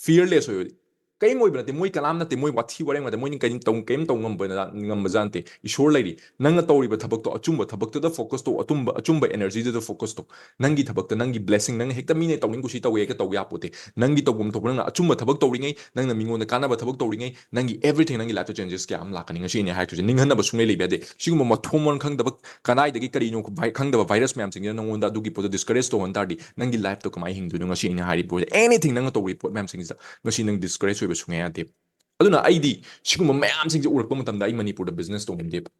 ꯐꯤꯌꯔꯂꯦꯁ ꯑꯣꯏꯌꯨ꯫ ꯀꯔꯤꯝ ꯑꯣꯏꯕ ꯅꯠꯇꯦ, ꯃꯣꯏ ꯀꯅꯥꯝ ꯅꯠꯇꯦ, ꯃꯣꯏ ꯋꯥꯊꯤ ꯋꯥꯔꯦꯡ ꯉꯥꯛꯇ, ꯃꯣꯏꯅ ꯀꯔꯤꯝ ꯇꯧ-, ꯀꯔꯤꯝ ꯇꯧ ꯉꯝꯕ ꯅ-, ꯉꯝꯕꯖꯥꯠ ꯅꯠꯇꯦ꯫ ꯏꯁꯣꯔ ꯂꯩꯔꯤ꯫ ꯅꯪꯅ ꯇꯧꯔꯤꯕ ꯊꯕꯛꯇꯣ ꯑꯆꯨꯝꯕ ꯊꯕꯛꯇꯨꯗ ꯐꯣꯀꯁ ꯇꯧ, ꯑꯆꯨꯝꯕ, ꯑꯆꯨꯝꯕ ꯑꯦꯅꯔꯖꯤꯗꯨꯗ ꯐꯣꯀꯁ ꯇꯧ꯫ ꯅꯪꯒꯤ ꯊꯕꯛꯇ, ꯅꯪꯒꯤ ꯕ꯭ꯂꯦꯁꯤꯡ, ꯅꯪꯅ ꯍꯦꯛꯇ ꯃꯤꯅ ꯇꯧꯅꯤꯡ ꯀꯨꯁꯤ ꯇꯧꯋꯦ ꯍꯦꯛꯇ ꯇꯧ ꯌꯥꯄꯣꯠꯇꯦ꯫ ꯅꯪꯒꯤ ꯇꯧꯐꯝ ꯊꯣꯛꯄ, ꯅꯪꯅ ꯑꯆꯨꯝꯕ ꯊꯕꯛ ꯇꯧꯔꯤꯉꯩ, ꯅꯪꯅ ꯃꯤꯉꯣꯟꯗ ꯀꯥꯟꯅꯕ ꯊꯕꯛ ꯇꯧꯔꯤꯉꯩ, ꯅꯪꯒꯤ everything, ꯅꯪꯒꯤ ꯂꯥꯏꯐꯇ ꯆꯦꯟꯖꯦꯁ ꯀꯌꯥ ꯑꯃ ꯂꯥꯛꯀꯅꯤ꯫ ꯉꯁꯤ ꯑꯩꯅ ꯍꯥꯏꯔꯛꯇꯣꯏꯁꯦ, ꯅꯤꯡꯍꯟꯅꯕ ꯁꯨꯡꯂꯩ ꯂꯩꯕ ꯌꯥꯗꯦ꯫ ꯁꯤꯒꯨꯝꯕ ꯃꯊꯣꯡ ꯃꯔꯝ ꯈꯪꯗꯕ, ꯀꯗꯥꯏꯗꯒꯤ ꯀꯔꯤꯅꯣ ꯚꯥꯏ-, ꯈꯪꯗꯕ ꯚꯥꯏꯔꯁ ꯃꯌꯥꯝꯁꯤꯡꯁꯤꯅ ꯅꯪꯉꯣꯟꯗ ꯑꯗꯨꯒꯤ ꯄꯣꯠꯇꯣ ꯗꯤꯁꯀꯔꯦꯖ ꯇꯧꯍꯟ ꯇꯥꯔꯗꯤ, ꯅꯪꯒꯤ ꯂꯥꯏꯐꯇꯣ ꯀꯃꯥꯏꯅ ꯍꯤꯡꯗꯣꯏꯅꯣ? ꯉꯁꯤ ꯑꯩꯅ ꯍꯥꯏꯔꯤꯕ ꯄꯣꯠꯁꯦ, anything ꯅꯪꯅ ꯇꯧꯔꯤꯕ ꯄꯣꯠ ꯃꯌꯥꯝꯁꯤꯡꯁꯤꯗ ꯉꯁꯤ ꯅꯪ ꯗꯤꯁꯀꯔꯦꯖ ꯑꯣꯏꯕ ꯁꯨꯡꯌꯥ ꯌꯥꯗꯦ꯫ ꯑꯗꯨꯅ ꯑꯩꯗꯤ ꯁꯤꯒꯨꯝꯕ ꯃꯌꯥꯝꯁꯤꯡꯁꯦ ꯎꯔꯛꯄ ꯃꯇꯝꯗ ꯑꯩ ꯃꯅꯤꯄꯨꯔꯗ ꯕꯤꯖꯤꯅꯦꯁ ꯇꯧꯅꯤꯡꯗꯦꯕ꯫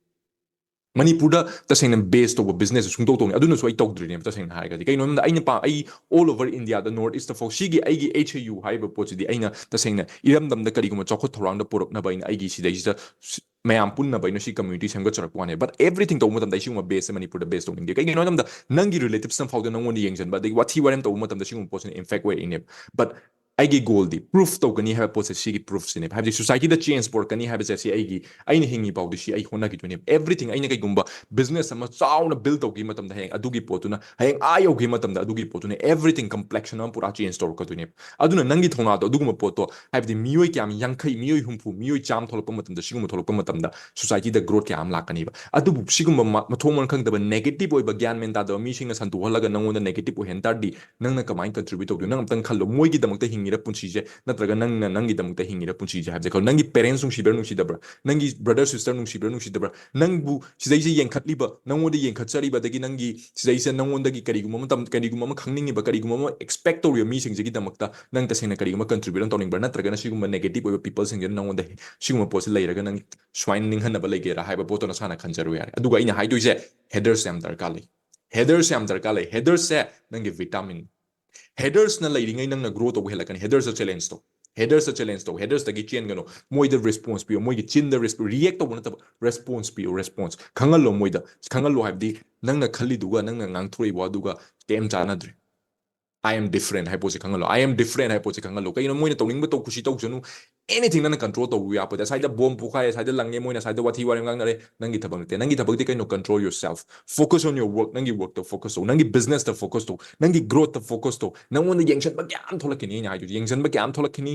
ꯃꯅꯤꯄꯨꯔꯗ ꯇꯁꯦꯡꯅ ꯕꯦꯁ ꯇꯧꯕ ꯕꯤꯖꯤꯅꯦꯁꯁꯦ ꯁꯨꯡꯇꯧ ꯇꯧꯅꯤ-, ꯑꯗꯨꯅꯁꯨ ꯑꯩ ꯇꯧꯗ꯭ꯔꯤꯅꯦꯕ꯫ ꯇꯁꯦꯡꯅ ꯍꯥꯏꯔꯒꯗꯤ, ꯀꯩꯅꯣ ꯍꯥꯏꯕꯗ, ꯑꯩꯅ ꯄꯥ-, ꯑꯩ all over India ꯗ, North East ꯇ ꯐꯥꯎ ꯁꯤꯒꯤ ꯑꯩꯒꯤ H A U ꯍꯥꯏꯔꯤꯕ ꯄꯣꯠꯁꯤꯗꯤ ꯑꯩꯅ ꯇꯁꯦꯡꯅ ꯏꯔꯝꯗꯝꯗ ꯀꯔꯤꯒꯨꯝꯕ ꯆꯥꯎꯈꯠ ꯊꯧꯔꯥꯡꯗ ꯄꯨꯔꯛꯅꯕ ꯑꯩꯅ ꯑꯩꯒꯤ ꯁꯤꯗꯩꯁꯤꯗ ꯁ-, ꯃꯌꯥꯝ ꯄꯨꯟꯅꯕ ꯑꯩꯅ ꯁꯤ ꯀꯝꯃ꯭ꯌꯨꯅꯤꯇꯤ ꯁꯦꯝꯒꯠꯆꯔꯛꯄ ꯋꯥꯅꯦ꯫ But everything ꯇꯧꯕ ꯃꯇꯝꯗ ꯑꯩ ꯁꯤꯒꯨꯝꯕ ꯕꯦꯁꯁꯦ ꯃꯅꯤꯄꯨꯔꯗ ꯕꯦꯁ ꯇꯧꯅꯤꯡꯗꯦ꯫ ꯀꯩꯒꯤꯅꯣ ꯍꯥꯏꯕ ꯃꯇꯝꯗ, ꯅꯪꯒꯤ ꯔꯤꯂꯦꯇꯤꯚꯁꯅ ꯐꯥꯎꯗ ꯅꯪꯉꯣꯟꯗ ꯌꯦꯡꯁꯤꯟꯕ, ꯑꯗꯒꯤ ꯋꯥꯊꯤ ꯋꯥꯔꯦꯝ ꯇꯧꯕ ꯃꯇꯝꯗ ꯁꯤꯒꯨꯝꯕ ꯄꯣꯠꯁꯤꯅ ꯏꯝꯄꯦꯛ ꯑꯣꯏꯔꯛꯏꯅꯦꯕ꯫ But ꯑꯩꯒꯤ ꯒꯣꯜꯗꯤ ꯄ꯭ꯔꯨꯐ ꯇꯧꯒꯅꯤ ꯍꯥꯏꯕ ꯄꯣꯠꯁꯦ, ꯁꯤꯒꯤ ꯄ꯭ꯔꯨꯐꯁꯤꯅꯦꯕ꯫ ꯍꯥꯏꯕꯗꯤ ꯁꯣꯁꯥꯏꯇꯤꯗ ꯆꯦꯟꯖ ꯄꯨꯔꯛꯀꯅꯤ ꯍꯥꯏꯕꯁꯦ, ꯁꯤ ꯑꯩꯒꯤ, ꯑꯩꯅ ꯍꯤꯡꯉꯤ ꯐꯥꯎꯗꯤ ꯁꯤ ꯑꯩ ꯍꯣꯠꯅꯈꯤꯗꯣꯏꯅꯦꯕ꯫ Everything, ꯑꯩꯅ ꯀꯩꯒꯨꯝꯕ ꯕꯤꯖꯤꯅꯦꯁ ꯑꯃ ꯆꯥꯎꯅ ꯕꯤꯜ ꯇꯧꯈꯤꯕ ꯃꯇꯝꯗ, ꯍꯌꯦꯡ ꯑꯗꯨꯒꯤ ꯄꯣꯠꯇꯨꯅ, ꯍꯌꯦꯡ ꯑꯥ ꯌꯧꯈꯤꯕ ꯃꯇꯝꯗ ꯑꯗꯨꯒꯤ ꯄꯣꯠꯇꯨꯅ everything, complexion ꯑꯃ ꯄꯨꯔꯥ ꯆꯦꯟꯖ ꯇꯧꯔꯛꯀꯗꯣꯏꯅꯦꯕ꯫ ꯑꯗꯨꯅ ꯅꯪꯒꯤ ꯊꯧꯅꯥꯗꯣ, ꯑꯗꯨꯒꯨꯝꯕ ꯄꯣꯠꯇꯣ, ꯍꯥꯏꯕꯗꯤ ꯃꯤꯑꯣꯏ ꯀꯌꯥꯝ, ꯌꯥꯡꯈꯩ, ꯃꯤꯑꯣꯏ ꯍꯨꯝꯐꯨ, ꯃꯤꯑꯣꯏ ꯆꯥꯝꯃ ꯊꯣꯛꯂꯛꯄ ꯃꯇꯝꯗ, ꯁꯤꯒꯨꯝꯕ ꯊꯣꯛꯂꯛꯄ ꯃꯇꯝꯗ ꯁꯣꯁꯥꯏꯇꯤꯗ ꯒ꯭ꯔꯣꯠ ꯀꯌꯥ ꯑꯃ ꯂꯥꯛꯀꯅꯤꯕ꯫ ꯑꯗꯨꯕꯨ ꯁꯤꯒꯨꯝꯕ ꯃ-, ꯃꯊꯣꯡ ꯃꯔꯝ ꯈꯪꯗꯕ, ꯅꯦꯒꯦꯇꯤꯚ ꯑꯣꯏꯕ, ꯒ꯭ꯌꯥꯟ ꯃꯦꯟ ꯇꯥꯗꯕ ꯃꯤꯁꯤꯡꯅ ꯁꯟꯗꯣꯛꯍꯜꯂꯒ ꯅꯪꯉꯣꯟꯗ ꯅꯦꯒꯦꯇꯤꯚ ꯑꯣꯏꯍꯟ ꯇꯥꯔꯗꯤ, ꯅꯪꯅ ꯀꯃꯥꯏꯅ ꯀꯟꯇ꯭ꯔꯤꯕ꯭ꯌꯨꯠ ꯇꯧꯗꯣꯏꯅꯣ? ꯅꯪ ꯑꯝꯇꯪ ꯈꯜꯂꯣ꯫ ꯃꯣꯏꯒꯤꯗꯃꯛꯇ ꯍꯤꯡ- ꯍꯤꯡꯉꯤꯔ ꯄꯨꯟꯁꯤꯁꯦ, ꯅꯠꯇ꯭ꯔꯒ ꯅꯪꯅ ꯅꯪꯒꯤꯗꯃꯛꯇ ꯍꯤꯡꯉꯤꯔ ꯄꯨꯟꯁꯤꯁꯦ ꯍꯥꯏꯕꯁꯦ ꯈꯜꯂꯣ. ꯅꯪꯒꯤ parents ꯅꯨꯡꯁꯤꯕ꯭ꯔꯥ ꯅꯨꯡꯁꯤꯗꯕ꯭ꯔꯥ? ꯅꯪꯒꯤ brother sister ꯅꯨꯡꯁꯤꯕ꯭ꯔꯥ ꯅꯨꯡꯁꯤꯗꯕ꯭ꯔꯥ? ꯅꯪꯕꯨ ꯁꯤꯗꯩꯁꯦ ꯌꯦꯡꯈꯠꯂꯤꯕ, ꯅꯪꯉꯣꯟꯗ ꯌꯦꯡꯈꯠꯆꯔꯤꯕ, ꯑꯗꯒꯤ ꯅꯪꯒꯤ ꯁꯤꯗꯩꯁꯦ ꯅꯪꯉꯣꯟꯗꯒꯤ ꯀꯔꯤꯒꯨꯝꯕ ꯑꯃ ꯇꯝ-, ꯀꯔꯤꯒꯨꯝꯕ ꯑꯃ ꯈꯪꯅꯤꯡꯉꯤꯕ, ꯀꯔꯤꯒꯨꯝꯕ ꯑꯃ expect ꯇꯧꯔꯤꯕ ꯃꯤꯁꯤꯡꯁꯤꯒꯤꯗꯃꯛꯇ ꯅꯪ ꯇꯁꯦꯡꯅ ꯀꯔꯤꯒꯨꯝꯕ contribute ꯑꯃ ꯇꯧꯅꯤꯡꯕ꯭ꯔꯥ? ꯅꯠꯇ꯭ꯔꯒꯅ ꯁꯤꯒꯨꯝꯕ negative ꯑꯣꯏꯕ peopleꯁꯤꯡꯁꯤꯅ ꯅꯪꯉꯣꯟꯗ ꯁꯤꯒꯨꯝꯕ ꯄꯣꯠꯁꯦ ꯂꯩꯔꯒ ꯅꯪ ꯁꯨꯃꯥꯏꯅ ꯅꯤꯡꯍꯟꯅꯕ ꯂꯩꯒꯦꯔꯥ ꯍꯥꯏꯕ ꯄꯣꯠꯇꯣ ꯅꯁꯥꯅ ꯈꯟꯖꯔꯣ ꯌꯥꯔꯦ꯫ ꯑꯗꯨꯒ ꯑꯩꯅ ꯍꯥꯏꯗꯣꯏꯁꯦ, haters ꯌꯥꯝ ꯗꯔꯀꯥꯔ ꯂꯩ꯫ Haters ꯌꯥꯝ ꯗꯔꯀꯥꯔ ꯂꯩ꯫ Hatersꯁꯦ ꯅꯪꯒꯤ vitamin꯫ Hatersꯅ ꯂꯩꯔꯤꯉꯩ ꯅꯪꯅ grow ꯇꯧꯕ ꯍꯦꯜꯂꯛꯀꯅꯤ꯫ Hatersꯇ challenge ꯇꯧ꯫ Hatersꯇ challenge ꯇꯧ꯫ Hatersꯇꯒꯤ ꯆꯦꯟꯒꯅꯨ꯫ ꯃꯣꯏꯗ response ꯄꯤꯌꯨ꯫ ꯃꯣꯏꯒꯤ ꯆꯤꯟꯗ resp-, react ꯇꯧꯕ ꯅꯠꯇꯕ, response ꯄꯤꯌꯨ, response꯫ ꯈꯪꯍꯜꯂꯣ ꯃꯣꯏꯗ꯫ ꯈꯪꯍꯜꯂꯣ ꯍꯥꯏꯕꯗꯤ ꯅꯪꯅ ꯈꯜꯂꯤꯗꯨꯒ ꯅꯪꯅ ꯉꯥꯡꯊꯣꯔꯛꯏ ꯋꯥꯗꯨꯒ ꯀꯩꯝ ꯆꯥꯟꯅꯗ꯭ꯔꯦ꯫ I am different ꯍꯥꯏꯕ ꯄꯣꯠꯁꯦ ꯈꯪꯍꯜꯂꯣ꯫ I am different ꯍꯥꯏꯕ ꯄꯣꯠꯁꯦ ꯈꯪꯍꯜꯂꯣ꯫ ꯀꯩꯒꯤꯅꯣ, ꯃꯣꯏꯅ ꯇꯧꯅꯤꯡꯕ ꯇꯧ, ꯈꯨꯁꯤ ꯇꯧꯖꯅꯨ꯫ Anything ꯅꯪꯅ control ꯇꯧꯕ ꯌꯥꯄꯣꯠꯇꯦ꯫ ꯑꯁꯥꯏꯗ bomb ꯄꯣꯈꯥꯏꯔꯦ, ꯑꯁꯥꯏꯗ ꯂꯪꯉꯦ, ꯃꯣꯏꯅ ꯑꯁꯥꯏꯗ ꯋꯥꯊꯤ ꯋꯥꯔꯦꯝ ꯉꯥꯡꯅꯔꯦ, ꯅꯪꯒꯤ ꯊꯕꯛ ꯅꯠꯇꯦ꯫ ꯅꯪꯒꯤ ꯊꯕꯛꯇꯤ ꯀꯩꯅꯣ? Control yourself. Focus on your work. ꯅꯪꯒꯤ workꯇ focus ꯇꯧ, ꯅꯪꯒꯤ businessꯇ focus ꯇꯧ, ꯅꯪꯒꯤ growthꯇ focus ꯇꯧ꯫ ꯅꯪꯉꯣꯟꯗ ꯌꯦꯡꯁꯤꯟꯕ ꯀꯌꯥꯝ ꯊꯣꯛꯂꯛꯀꯅꯤ, ꯑꯩꯅ ꯍꯥꯏꯗꯣꯏꯁꯦ, ꯌꯦꯡꯁꯤꯟꯕ ꯀꯌꯥꯝ ꯊꯣꯛꯂꯛꯀꯅꯤ꯫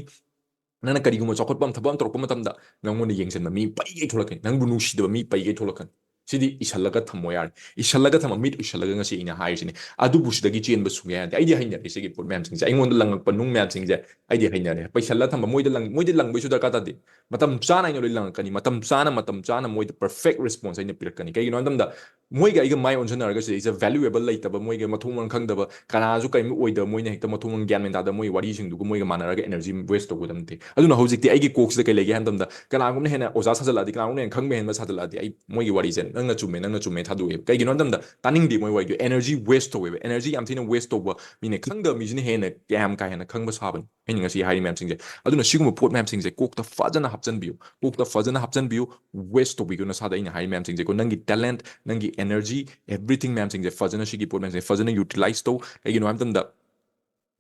ꯅꯪꯅ ꯀꯔꯤꯒꯨꯝꯕ ꯆꯥꯎꯈꯠꯄ ꯑꯃ, ꯊꯕꯛ ꯑꯃ ꯇꯧꯔꯛꯄ ꯃꯇꯝꯗ ꯅꯪꯉꯣꯟꯗ ꯌꯦꯡꯁꯤꯟꯕ ꯃꯤ ꯄꯩꯒꯩ ꯊꯣꯛꯂꯛꯀꯅꯤ, ꯅꯪꯕꯨ ꯅꯨꯡꯁꯤꯗꯕ ꯃꯤ ꯄꯩꯒꯩ ꯊꯣꯛꯂꯛꯀꯅꯤ꯫ ꯁꯤꯗꯤ ꯏꯁꯜꯂꯒ ꯊꯝꯃꯣ ꯌꯥꯔꯦ꯫ ꯏꯁꯜꯂꯒ ꯊꯝꯃ, ꯃꯤꯠ ꯎꯏꯁꯜꯂꯒ ꯉꯁꯤ ꯑꯩꯅ ꯍꯥꯏꯔꯤꯁꯤꯅꯤ꯫ ꯑꯗꯨꯕꯨ ꯁꯤꯗꯒꯤ ꯆꯦꯟꯕ ꯁꯨꯡꯌꯥ ꯌꯥꯗꯦ꯫ ꯑꯩꯗꯤ ꯍꯩꯅꯔꯦ ꯁꯤꯒꯤ ꯄꯣꯠ ꯃꯌꯥꯝꯁꯤꯡꯁꯦ꯫ ꯑꯩꯉꯣꯟꯗ ꯂꯪꯉꯛꯄ ꯅꯨꯡ ꯃꯌꯥꯝꯁꯤꯡꯁꯦ ꯑꯩꯗꯤ ꯍꯩꯅꯔꯦ꯫ ꯄꯩꯁꯜꯂ ꯊꯝꯕ, ꯃꯣꯏꯗ ꯂꯪ-, ꯃꯣꯏꯗ ꯂꯪꯕꯩꯁꯨ ꯗꯔꯀꯥꯔ ꯇꯥꯗꯦ꯫ ꯃꯇꯝ ꯆꯥꯅ ꯑꯩꯅ ꯂꯣꯏ ꯂꯪꯉꯛꯀꯅꯤ꯫ ꯃꯇꯝ ꯆꯥꯅ, ꯃꯇꯝ ꯆꯥꯅ ꯃꯣꯏꯗ perfect response ꯑꯩꯅ ꯄꯤꯔꯛꯀꯅꯤ꯫ ꯀꯩꯒꯤꯅꯣ ꯍꯥꯏꯕ ꯃꯇꯝꯗ ꯃꯣꯏꯒ ꯑꯩꯒ ꯃꯥꯏ ꯑꯣꯟꯁꯤꯟꯅꯔꯒ ꯁꯤꯗꯩꯁꯤꯗ valuable ꯂꯩꯇꯕ, ꯃꯣꯏꯒ ꯃꯊꯣꯡ ꯃꯔꯝ ꯈꯪꯗꯕ, ꯀꯅꯥꯁꯨ ꯀꯔꯤꯝ ꯑꯣꯏꯗꯕ, ꯃꯣꯏꯅ ꯍꯦꯛꯇ ꯃꯊꯣꯡ ꯃꯔꯝ ꯒ꯭ꯌꯥꯟ ꯃꯦꯟ ꯇꯥꯗꯕ ꯃꯣꯏ ꯋꯥꯔꯤꯁꯤꯡꯗꯨꯒ ꯃꯣꯏꯒ ꯃꯥꯟꯅꯔꯒ energy waste ꯇꯧꯒꯗꯕ ꯅꯠꯇꯦ꯫ ꯑꯗꯨꯅ ꯍꯧꯖꯤꯛꯇꯤ ꯑꯩꯒꯤ ꯀꯣꯛꯁꯤꯗ ꯀꯩ ꯂꯩꯒꯦ ꯍꯥꯏꯕ ꯃꯇꯝꯗ, ꯀꯅꯥꯒꯨꯝꯕꯅ ꯍꯦꯟꯅ ꯑꯣꯖꯥ ꯁꯥꯖꯜꯂꯛꯑꯗꯤ, ꯀꯅꯥꯒꯨꯝꯕꯅ ꯍꯦꯟꯅ ꯈꯪꯕ ꯍꯦꯟꯕ ꯁꯥꯖꯜꯂꯛꯑꯗꯤ, ꯑꯩ ꯃꯣꯏꯒꯤ ꯋꯥꯔꯤꯁꯦ "ꯅꯪꯅ ꯆꯨꯝꯃꯦ, ꯅꯪꯅ ꯆꯨꯝꯃꯦ" ꯊꯥꯗꯣꯛꯑꯦꯕ꯫ ꯀꯩꯒꯤꯅꯣ ꯍꯥꯏꯕ ꯃꯇꯝꯗ ꯇꯥꯅꯤꯡꯗꯦ ꯃꯣꯏ ꯋꯥꯔꯤꯗꯣ꯫ Energy waste ꯇꯧꯋꯦꯕ꯫ Energy ꯌꯥꯝ ꯊꯤꯅ waste ꯇꯧꯕ ꯃꯤꯅ, ꯈꯪꯗꯕ ꯃꯤꯁꯤꯅ ꯍꯦꯟꯅ ꯀꯌꯥꯝ ꯀꯥ ꯍꯦꯟꯅ ꯈꯪꯕ ꯁꯥꯕꯅꯤ꯫ ꯑꯩꯅ ꯉꯁꯤ ꯍꯥꯏꯔꯤ ꯃꯌꯥꯝꯁꯤꯡꯁꯦ꯫ ꯑꯗꯨꯅ ꯁꯤꯒꯨꯝꯕ ꯄꯣꯠ ꯃꯌꯥꯝꯁꯤꯡꯁꯦ ꯀꯣꯛꯇ ꯐꯖꯅ ꯍꯥꯞꯆꯤꯟꯕꯤꯌꯨ꯫ ꯀꯣꯛꯇ ꯐꯖꯅ ꯍꯥꯞꯆꯤꯟꯕꯤꯌꯨ꯫ Waste ꯇꯧꯕꯤꯒꯅꯨ ꯅꯁꯥꯗ꯫ ꯑꯩꯅ ꯍꯥꯏꯔꯤ ꯃꯌꯥꯝꯁꯤꯡꯁꯦꯀꯣ, ꯅꯪꯒꯤ talent, ꯅꯪꯒꯤ energy, everything ꯃꯌꯥꯝꯁꯤꯡꯁꯦ ꯐꯖꯅ, ꯁꯤꯒꯤ ꯄꯣꯠ ꯃꯌꯥꯝꯁꯦ ꯐꯖꯅ utilize ꯇꯧ꯫ ꯀꯩꯒꯤꯅꯣ ꯍꯥꯏꯕ ꯃꯇꯝꯗ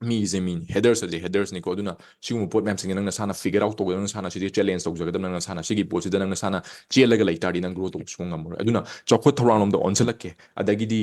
ꯃꯤꯁꯦ ꯃꯤꯅꯤ, haters ꯍꯥꯏꯁꯦ hatersꯅꯤꯀꯣ꯫ ꯑꯗꯨꯅ ꯁꯤꯒꯨꯝꯕ ꯄꯣꯠ ꯃꯌꯥꯝꯁꯤꯡꯁꯦ ꯅꯪ ꯅꯁꯥꯅ figure out ꯇꯧꯒꯗꯕ, ꯅꯪ ꯅꯁꯥꯅ ꯁꯤꯁꯦ challenge ꯇꯧꯖꯒꯗꯕ, ꯅꯪ ꯅꯁꯥꯅ ꯁꯤꯒꯤ ꯄꯣꯠꯁꯤꯗ ꯅꯪ ꯅꯁꯥꯅ ꯆꯦꯜꯂꯒ ꯂꯩ ꯇꯥꯔꯗꯤ ꯅꯪ grow ꯇꯧꯕ ꯁꯨꯡꯉꯝ ꯉꯝꯃꯔꯣꯏ꯫ ꯑꯗꯨꯅ ꯆꯥꯎꯈꯠ ꯊꯧꯔꯥꯡꯂꯣꯝꯗ ꯑꯣꯟꯁꯤꯜꯂꯛꯀꯦ, ꯑꯗꯒꯤꯗꯤ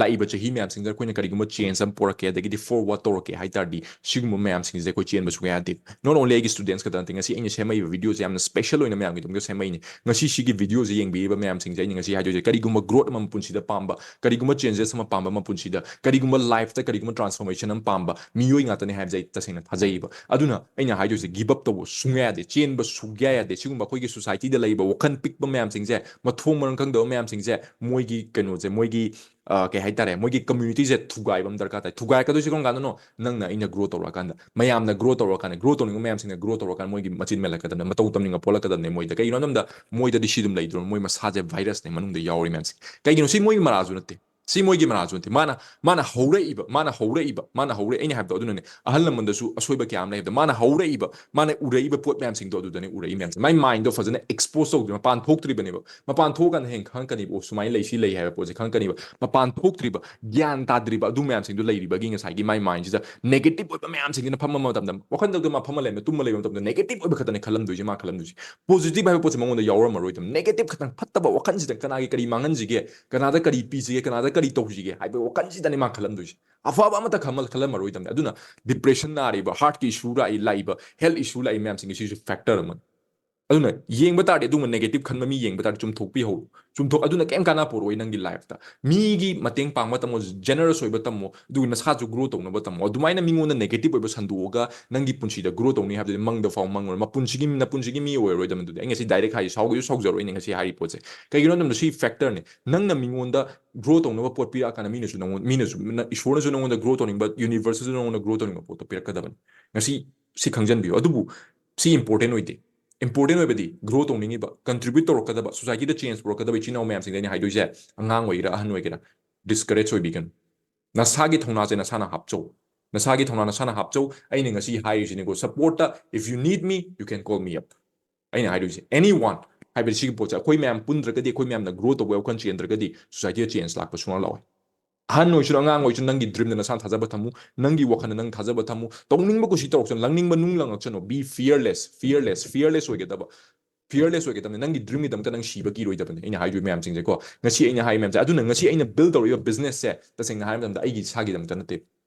ꯂꯥꯛꯏꯕ ꯆꯍꯤ ꯃꯌꯥꯝꯁꯤꯡꯁꯤꯗ ꯑꯩꯈꯣꯏꯅ ꯀꯔꯤꯒꯨꯝꯕ change ꯑꯃ ꯄꯨꯔꯛꯀꯦ, ꯑꯗꯒꯤꯗꯤ forward ꯇꯧꯔꯛꯀꯦ ꯍꯥꯏ ꯇꯥꯔꯗꯤ, ꯁꯤꯒꯨꯝꯕ ꯃꯌꯥꯝꯁꯤꯡꯁꯦ ꯑꯩꯈꯣꯏ ꯆꯦꯟꯕ ꯁꯨꯡꯌꯥ ꯌꯥꯗꯦ꯫ Not only ꯑꯩꯒꯤ students ꯈꯛꯇ ꯅꯠꯇꯦ, ꯉꯁꯤ ꯑꯩꯅ ꯁꯦꯝꯃꯛꯏꯕ videoꯁꯦ ꯌꯥꯝꯅ special ꯑꯣꯏꯅ ꯃꯌꯥꯝꯒꯤꯗꯃꯛꯇ ꯁꯦꯝꯃꯛꯏꯅꯤ꯫ ꯉꯁꯤ ꯁꯤꯒꯤ videoꯁꯦ ꯌꯦꯡꯕꯤꯔꯤꯕ ꯃꯌꯥꯝꯁꯤꯡꯁꯦ ꯑꯩꯅ ꯉꯁꯤ ꯍꯥꯏꯗꯣꯏꯁꯦ, ꯀꯔꯤꯒꯨꯝꯕ growth ꯑꯃ ꯃꯄꯨꯟꯁꯤꯗ ꯄꯥꯝꯕ, ꯀꯔꯤꯒꯨꯝꯕ changes ꯑꯃ ꯄꯥꯝꯕ, ꯃꯄꯨꯟꯁꯤꯗ ꯀꯔꯤꯒꯨꯝꯕ lifeꯇ ꯀꯔꯤꯒꯨꯝꯕ transformation ꯑꯃ ꯄꯥꯝꯕ ꯃꯤꯑꯣꯏ ꯉꯥꯛꯇꯅꯤ ꯍꯥꯏꯕꯁꯦ ꯑꯩ ꯇꯁꯦꯡꯅ ꯊꯥꯖꯩꯌꯦꯕ꯫ ꯑꯗꯨꯅ ꯑꯩꯅ ꯍꯥꯏꯗꯣꯏꯁꯦ, give up ꯇꯧꯕ ꯁꯨꯡꯌꯥ ꯌꯥꯗꯦ, ꯆꯦꯟꯕ ꯁꯨꯡꯌꯥ ꯌꯥꯗꯦ꯫ ꯁꯤꯒꯨꯝꯕ ꯑꯩꯈꯣꯏꯒꯤ societyꯗ ꯂꯩꯔꯤꯕ ꯋꯥꯈꯜ ꯄꯤꯛꯄ ꯃꯌꯥꯝꯁꯤꯡꯁꯦ, ꯃꯊꯣꯡ ꯃꯔꯝ ꯈꯪꯗꯕ ꯃꯌꯥꯝꯁꯤꯡꯁꯦ, ꯃꯣꯏꯒꯤ ꯀꯩꯅꯣꯁꯦ, ꯃꯣꯏꯒꯤ, ꯑ, ꯀꯩ ꯍꯥꯏꯇꯥꯔꯦ, ꯃꯣꯏꯒꯤ communityꯁꯦ ꯊꯨꯒꯥꯏꯕ ꯑꯃ ꯗꯔꯀꯥꯔ ꯇꯥꯏ꯫ ꯊꯨꯒꯥꯏꯔꯛꯀꯗꯣꯏꯁꯦ ꯀꯔꯝ ꯀꯥꯟꯗꯅꯣ? ꯅꯪꯅ ꯑꯩꯅ grow ꯇꯧꯔꯛꯑꯀꯥꯟꯗ, ꯃꯌꯥꯝꯅ grow ꯇꯧꯔꯛꯑꯀꯥꯟꯗ, grow ꯇꯧꯅꯤꯡꯕ ꯃꯌꯥꯝꯁꯤꯡꯅ grow ꯇꯧꯔꯛꯑꯀꯥꯟꯗ ꯃꯣꯏꯒꯤ ꯃꯆꯤꯟ ꯃꯦꯜꯂꯛꯀꯗꯕꯅꯦ, ꯃꯇꯧ ꯇꯝꯅꯤꯡꯕ ꯄꯣꯛꯂꯛꯀꯗꯕꯅꯦ ꯃꯣꯏꯗ꯫ ꯀꯩꯒꯤꯅꯣ ꯍꯥꯏꯕꯗ ꯃꯣꯏꯗꯗꯤ ꯁꯤ ꯑꯗꯨꯝ ꯂꯩꯗ꯭ꯔꯣ? ꯃꯣꯏ ꯃꯁꯥꯁꯦ virusꯅꯦ, ꯃꯅꯨꯡꯗ ꯌꯥꯎꯔꯤ ꯃꯌꯥꯝꯁꯦ꯫ ꯀꯩꯒꯤꯅꯣ? ꯁꯤ ꯃꯣꯏꯒꯤ ꯃꯔꯥꯜꯁꯨ ꯅꯠꯇꯦ꯫ ꯁꯤ ꯃꯣꯏꯒꯤ ꯃꯔꯥꯜꯁꯨ ꯅꯠꯇꯦ꯫ ꯃꯥꯅ, ꯃꯥꯅ ꯍꯧꯔꯛꯏꯕ, ꯃꯥꯅ ꯍꯧꯔꯛꯏꯕ, ꯃꯥꯅ ꯍꯧꯔꯛꯏ꯫ ꯑꯩꯅ ꯍꯥꯏꯕꯗꯣ ꯑꯗꯨꯅꯅꯦ, ꯑꯍꯜ ꯂꯃꯟꯗꯁꯨ ꯑꯁꯣꯏꯕ ꯀꯌꯥ ꯑꯃ ꯂꯩ ꯍꯥꯏꯕꯗꯣ꯫ ꯃꯥꯅ ꯍꯧꯔꯛꯏꯕ, ꯃꯥꯅ ꯎꯔꯛꯏꯕ ꯄꯣꯠ ꯃꯌꯥꯝꯁꯤꯡꯗꯣ ꯑꯗꯨꯗꯅꯦ ꯎꯔꯛꯏ ꯃꯌꯥꯝꯁꯦ꯫ ꯃꯥꯏ mindꯗꯣ ꯐꯖꯅ expose ꯇꯧꯗ꯭ꯔꯤ, ꯃꯄꯥꯟ ꯊꯣꯛꯇ꯭ꯔꯤꯕꯅꯦꯕ꯫ ꯃꯄꯥꯟ ꯊꯣꯛꯑꯀꯥꯟꯗ ꯍꯌꯦꯡ ꯈꯪꯉꯛꯀꯅꯤꯕ, "ꯑꯣ, ꯁꯨꯃꯥꯏꯅ ꯂꯩ, ꯁꯤ ꯂꯩ" ꯍꯥꯏꯕ ꯄꯣꯠꯁꯦ ꯈꯪꯉꯛꯀꯅꯤꯕ꯫ ꯃꯄꯥꯟ ꯊꯣꯛꯇ꯭ꯔꯤꯕ, ꯒ꯭ꯌꯥꯟ ꯇꯥꯗ꯭ꯔꯤꯕ ꯑꯗꯨ ꯃꯌꯥꯝꯁꯤꯡꯗꯣ ꯂꯩꯔꯤꯕꯒꯤ ꯉꯁꯥꯏꯒꯤ ꯃꯥꯏ mindꯁꯤꯗ negative ꯑꯣꯏꯕ ꯃꯌꯥꯝꯁꯤꯡꯁꯤꯅ ꯐꯝꯕ ꯃꯇꯝꯗ, ꯋꯥꯈꯜꯗ ꯃꯥ ꯐꯝꯃ ꯂꯩꯔꯝꯃꯦ, ꯇꯨꯝꯃ ꯂꯩꯕ ꯃꯇꯝꯗ negative ꯑꯣꯏꯕ ꯈꯛꯇꯅꯦ ꯈꯜꯂꯝꯗꯣꯏꯁꯦ, ꯃꯥ ꯈꯜꯂꯝꯗꯣꯏꯁꯦ꯫ Positive ꯍꯥꯏꯕ ꯄꯣꯠꯁꯦ ꯃꯉꯣꯟꯗ ꯌꯥꯎꯔꯝꯃꯔꯣꯏꯗꯕꯅꯤ꯫ Negative ꯈꯛꯇꯪ, ꯐꯠꯇꯕ ꯋꯥꯈꯜꯁꯤꯗ ꯀꯅꯥꯒꯤ ꯀꯔꯤ ꯃꯥꯡꯍꯟꯁꯤꯒꯦ, ꯀꯅꯥꯗ ꯀꯔꯤ ꯄꯤꯁꯤꯒꯦ, ꯀꯅꯥꯗ ꯀꯔꯤ ꯇꯧꯁꯤꯒꯦ ꯍꯥꯏꯕ ꯋꯥꯈꯜꯁꯤꯗꯅꯦ ꯃꯥ ꯈꯜꯂꯝꯗꯣꯏꯁꯦ꯫ ꯑꯐꯕ ꯑꯃꯠꯇ ꯈꯜꯂꯝ-, ꯈꯜꯂꯝꯃꯔꯣꯏꯗꯕꯅꯤ꯫ ꯑꯗꯨꯅ depression ꯅꯥꯔꯤꯕ, heartꯀꯤ issue ꯂꯥꯛꯏ, ꯂꯥꯛꯏꯕ, health issue ꯂꯥꯛꯏ ꯃꯌꯥꯝꯁꯤꯡꯁꯦ ꯁꯤꯁꯨ factor ꯑꯃꯅꯤ꯫ ꯑꯗꯨꯅ ꯌꯦꯡꯕ ꯇꯥꯔꯗꯤ ꯑꯗꯨꯒꯨꯝꯕ negative ꯈꯟꯕ ꯃꯤ ꯌꯦꯡꯕ ꯇꯥꯔꯗꯤ ꯆꯨꯝꯊꯣꯛꯄꯤꯍꯧ-, ꯆꯨꯝꯊꯣꯛ-, ꯑꯗꯨꯅ ꯀꯩꯝ ꯀꯥꯟꯅ ꯄꯨꯔꯛꯑꯣꯏ ꯅꯪꯒꯤ lifeꯇ꯫ ꯃꯤꯒꯤ ꯃꯇꯦꯡ ꯄꯥꯡꯕ ꯇꯝꯃꯣ, generous ꯑꯣꯏꯕ ꯇꯝꯃꯣ, ꯑꯗꯨꯒ ꯅꯁꯥꯁꯨ grow ꯇꯧꯅꯕ ꯇꯝꯃꯣ꯫ ꯑꯗꯨꯃꯥꯏꯅ ꯃꯤꯉꯣꯟꯗ negative ꯑꯣꯏꯕ ꯁꯟꯗꯣꯛꯑꯒ ꯅꯪꯒꯤ ꯄꯨꯟꯁꯤꯗ grow ꯇꯧꯅꯤ ꯍꯥꯏꯕꯗꯨꯗꯤ ꯃꯪꯗ ꯐꯥꯎ ꯃꯪꯉꯨꯔꯣꯏ꯫ ꯃꯄꯨꯟꯁꯤꯒꯤ, ꯅꯄꯨꯟꯁꯤꯒꯤ ꯃꯤ ꯑꯣꯏꯔꯔꯣꯏꯗꯕꯅꯤ ꯑꯗꯨꯗꯤ꯫ ꯑꯩ ꯉꯁꯤ direct ꯍꯥꯏ, ꯁꯥꯎꯒꯦꯁꯨ ꯁꯥꯎꯖꯔꯣꯏꯅꯦ ꯉꯁꯤ ꯍꯥꯏꯔꯤ ꯄꯣꯠꯁꯦ꯫ ꯀꯩꯒꯤꯅꯣ ꯍꯥꯏꯕꯗ ꯁꯤ factorꯅꯤ꯫ ꯅꯪꯅ ꯃꯤꯉꯣꯟꯗ grow ꯇꯧꯅꯕ ꯄꯣꯠ ꯄꯤꯔꯛꯑꯀꯥꯟꯗ ꯃꯤꯅꯁꯨ ꯅꯉꯣꯟ-, ꯃꯤꯅꯁꯨ, ꯅ-, ꯏꯁꯣꯔꯅꯁꯨ ꯅꯉꯣꯟꯗ grow ꯇꯧꯅꯤꯡꯕ, universeꯅꯁꯨ ꯅꯉꯣꯟꯗ grow ꯇꯧꯅꯤꯡꯕ ꯄꯣꯠꯇꯣ ꯄꯤꯔꯛꯀꯗꯕꯅꯤ꯫ ꯉꯁꯤ ꯁꯤ ꯈꯪꯖꯟꯕꯤꯌꯨ꯫ ꯑꯗꯨꯕꯨ ꯁꯤ important ꯑꯣꯏꯗꯦ꯫ Important ꯑꯣꯏꯕꯗꯤ grow ꯇꯧꯅꯤꯡꯉꯤꯕ, contribute ꯇꯧꯔꯛꯀꯗꯕ, societyꯗ change ꯄꯨꯔꯛꯀꯗꯕ ꯏꯆꯤꯟ ꯏꯅꯥꯎ ꯃꯌꯥꯝꯁꯤꯡꯗ ꯑꯩꯅ ꯍꯥꯏꯗꯣꯏꯁꯦ, ꯑꯉꯥꯡ ꯑꯣꯏꯒꯦꯔꯥ ꯑꯍꯟ ꯑꯣꯏꯒꯦꯔꯥ, discourage ꯑꯣꯏꯕꯤꯒꯅꯨ꯫ ꯅꯁꯥꯒꯤ ꯊꯧꯅꯥꯁꯦ ꯅꯁꯥꯅ ꯍꯥꯞꯆꯧ꯫ ꯅꯁꯥꯒꯤ ꯊꯧꯅꯥ ꯅꯁꯥꯅ ꯍꯥꯞꯆꯧ꯫ ꯑꯩꯅ ꯉꯁꯤ ꯍꯥꯏꯔꯤꯁꯤꯅꯤꯀꯣ, supportꯇ, if you need me, you can call me up꯫ ꯑꯩꯅ ꯍꯥꯏꯗꯣꯏꯁꯦ, anyone ꯍꯥꯏꯕꯗꯤ ꯁꯤꯒꯤ ꯄꯣꯠꯁꯦ ꯑꯩꯈꯣꯏ ꯃꯌꯥꯝ ꯄꯨꯟꯗ꯭ꯔꯒꯗꯤ, ꯑꯩꯈꯣꯏ ꯃꯌꯥꯝꯅ grow ꯇꯧꯕ ꯋꯥꯈꯜ ꯆꯦꯟꯗ꯭ꯔꯒꯗꯤ societyꯗ change ꯂꯥꯛꯄ ꯁꯨꯡꯂꯥꯛ ꯂꯥꯛꯑꯣꯏ꯫ ꯑꯍꯟ ꯑꯣꯏꯁꯨ, ꯑꯉꯥꯡ ꯑꯣꯏꯁꯨ, ꯅꯪꯒꯤ dreamꯗ ꯅꯁꯥꯅ ꯊꯥꯖꯕ ꯊꯝꯃꯨ, ꯅꯪꯒꯤ ꯋꯥꯈꯜꯗ ꯅꯪ ꯊꯥꯖꯕ ꯊꯝꯃꯨ, ꯇꯧꯅꯤꯡꯕ ꯀꯨꯁꯤ ꯇꯧꯔꯛꯁꯅꯨ, ꯂꯪꯅꯤꯡꯕ ꯅꯨꯡ ꯂꯪꯉꯛꯁꯅꯨ, be fearless, fearless, fearless ꯑꯣꯏꯒꯗꯕ꯫ Fearless ꯑꯣꯏꯒꯗꯕꯅꯤ꯫ ꯅꯪꯒꯤ dreamꯒꯤꯗꯃꯛꯇ ꯅꯪ ꯁꯤꯕ ꯀꯤꯔꯣꯏꯗꯕꯅꯤ꯫ ꯑꯩꯅ ꯍꯥꯏꯗꯣꯏ ꯃꯌꯥꯝꯁꯤꯡꯁꯦꯀꯣ, ꯉꯁꯤ ꯑꯩꯅ ꯍꯥꯏ ꯃꯌꯥꯝꯁꯦ꯫ ꯑꯗꯨꯅ ꯉꯁꯤ ꯑꯩꯅ build ꯇꯧꯔꯛꯏꯕ businessꯁꯦ ꯇꯁꯦꯡꯅ ꯍꯥꯏꯔ ꯃꯇꯝꯗ ꯑꯩꯒꯤ ꯏꯁꯥꯒꯤꯗꯃꯛꯇ ꯅꯠꯇꯦ,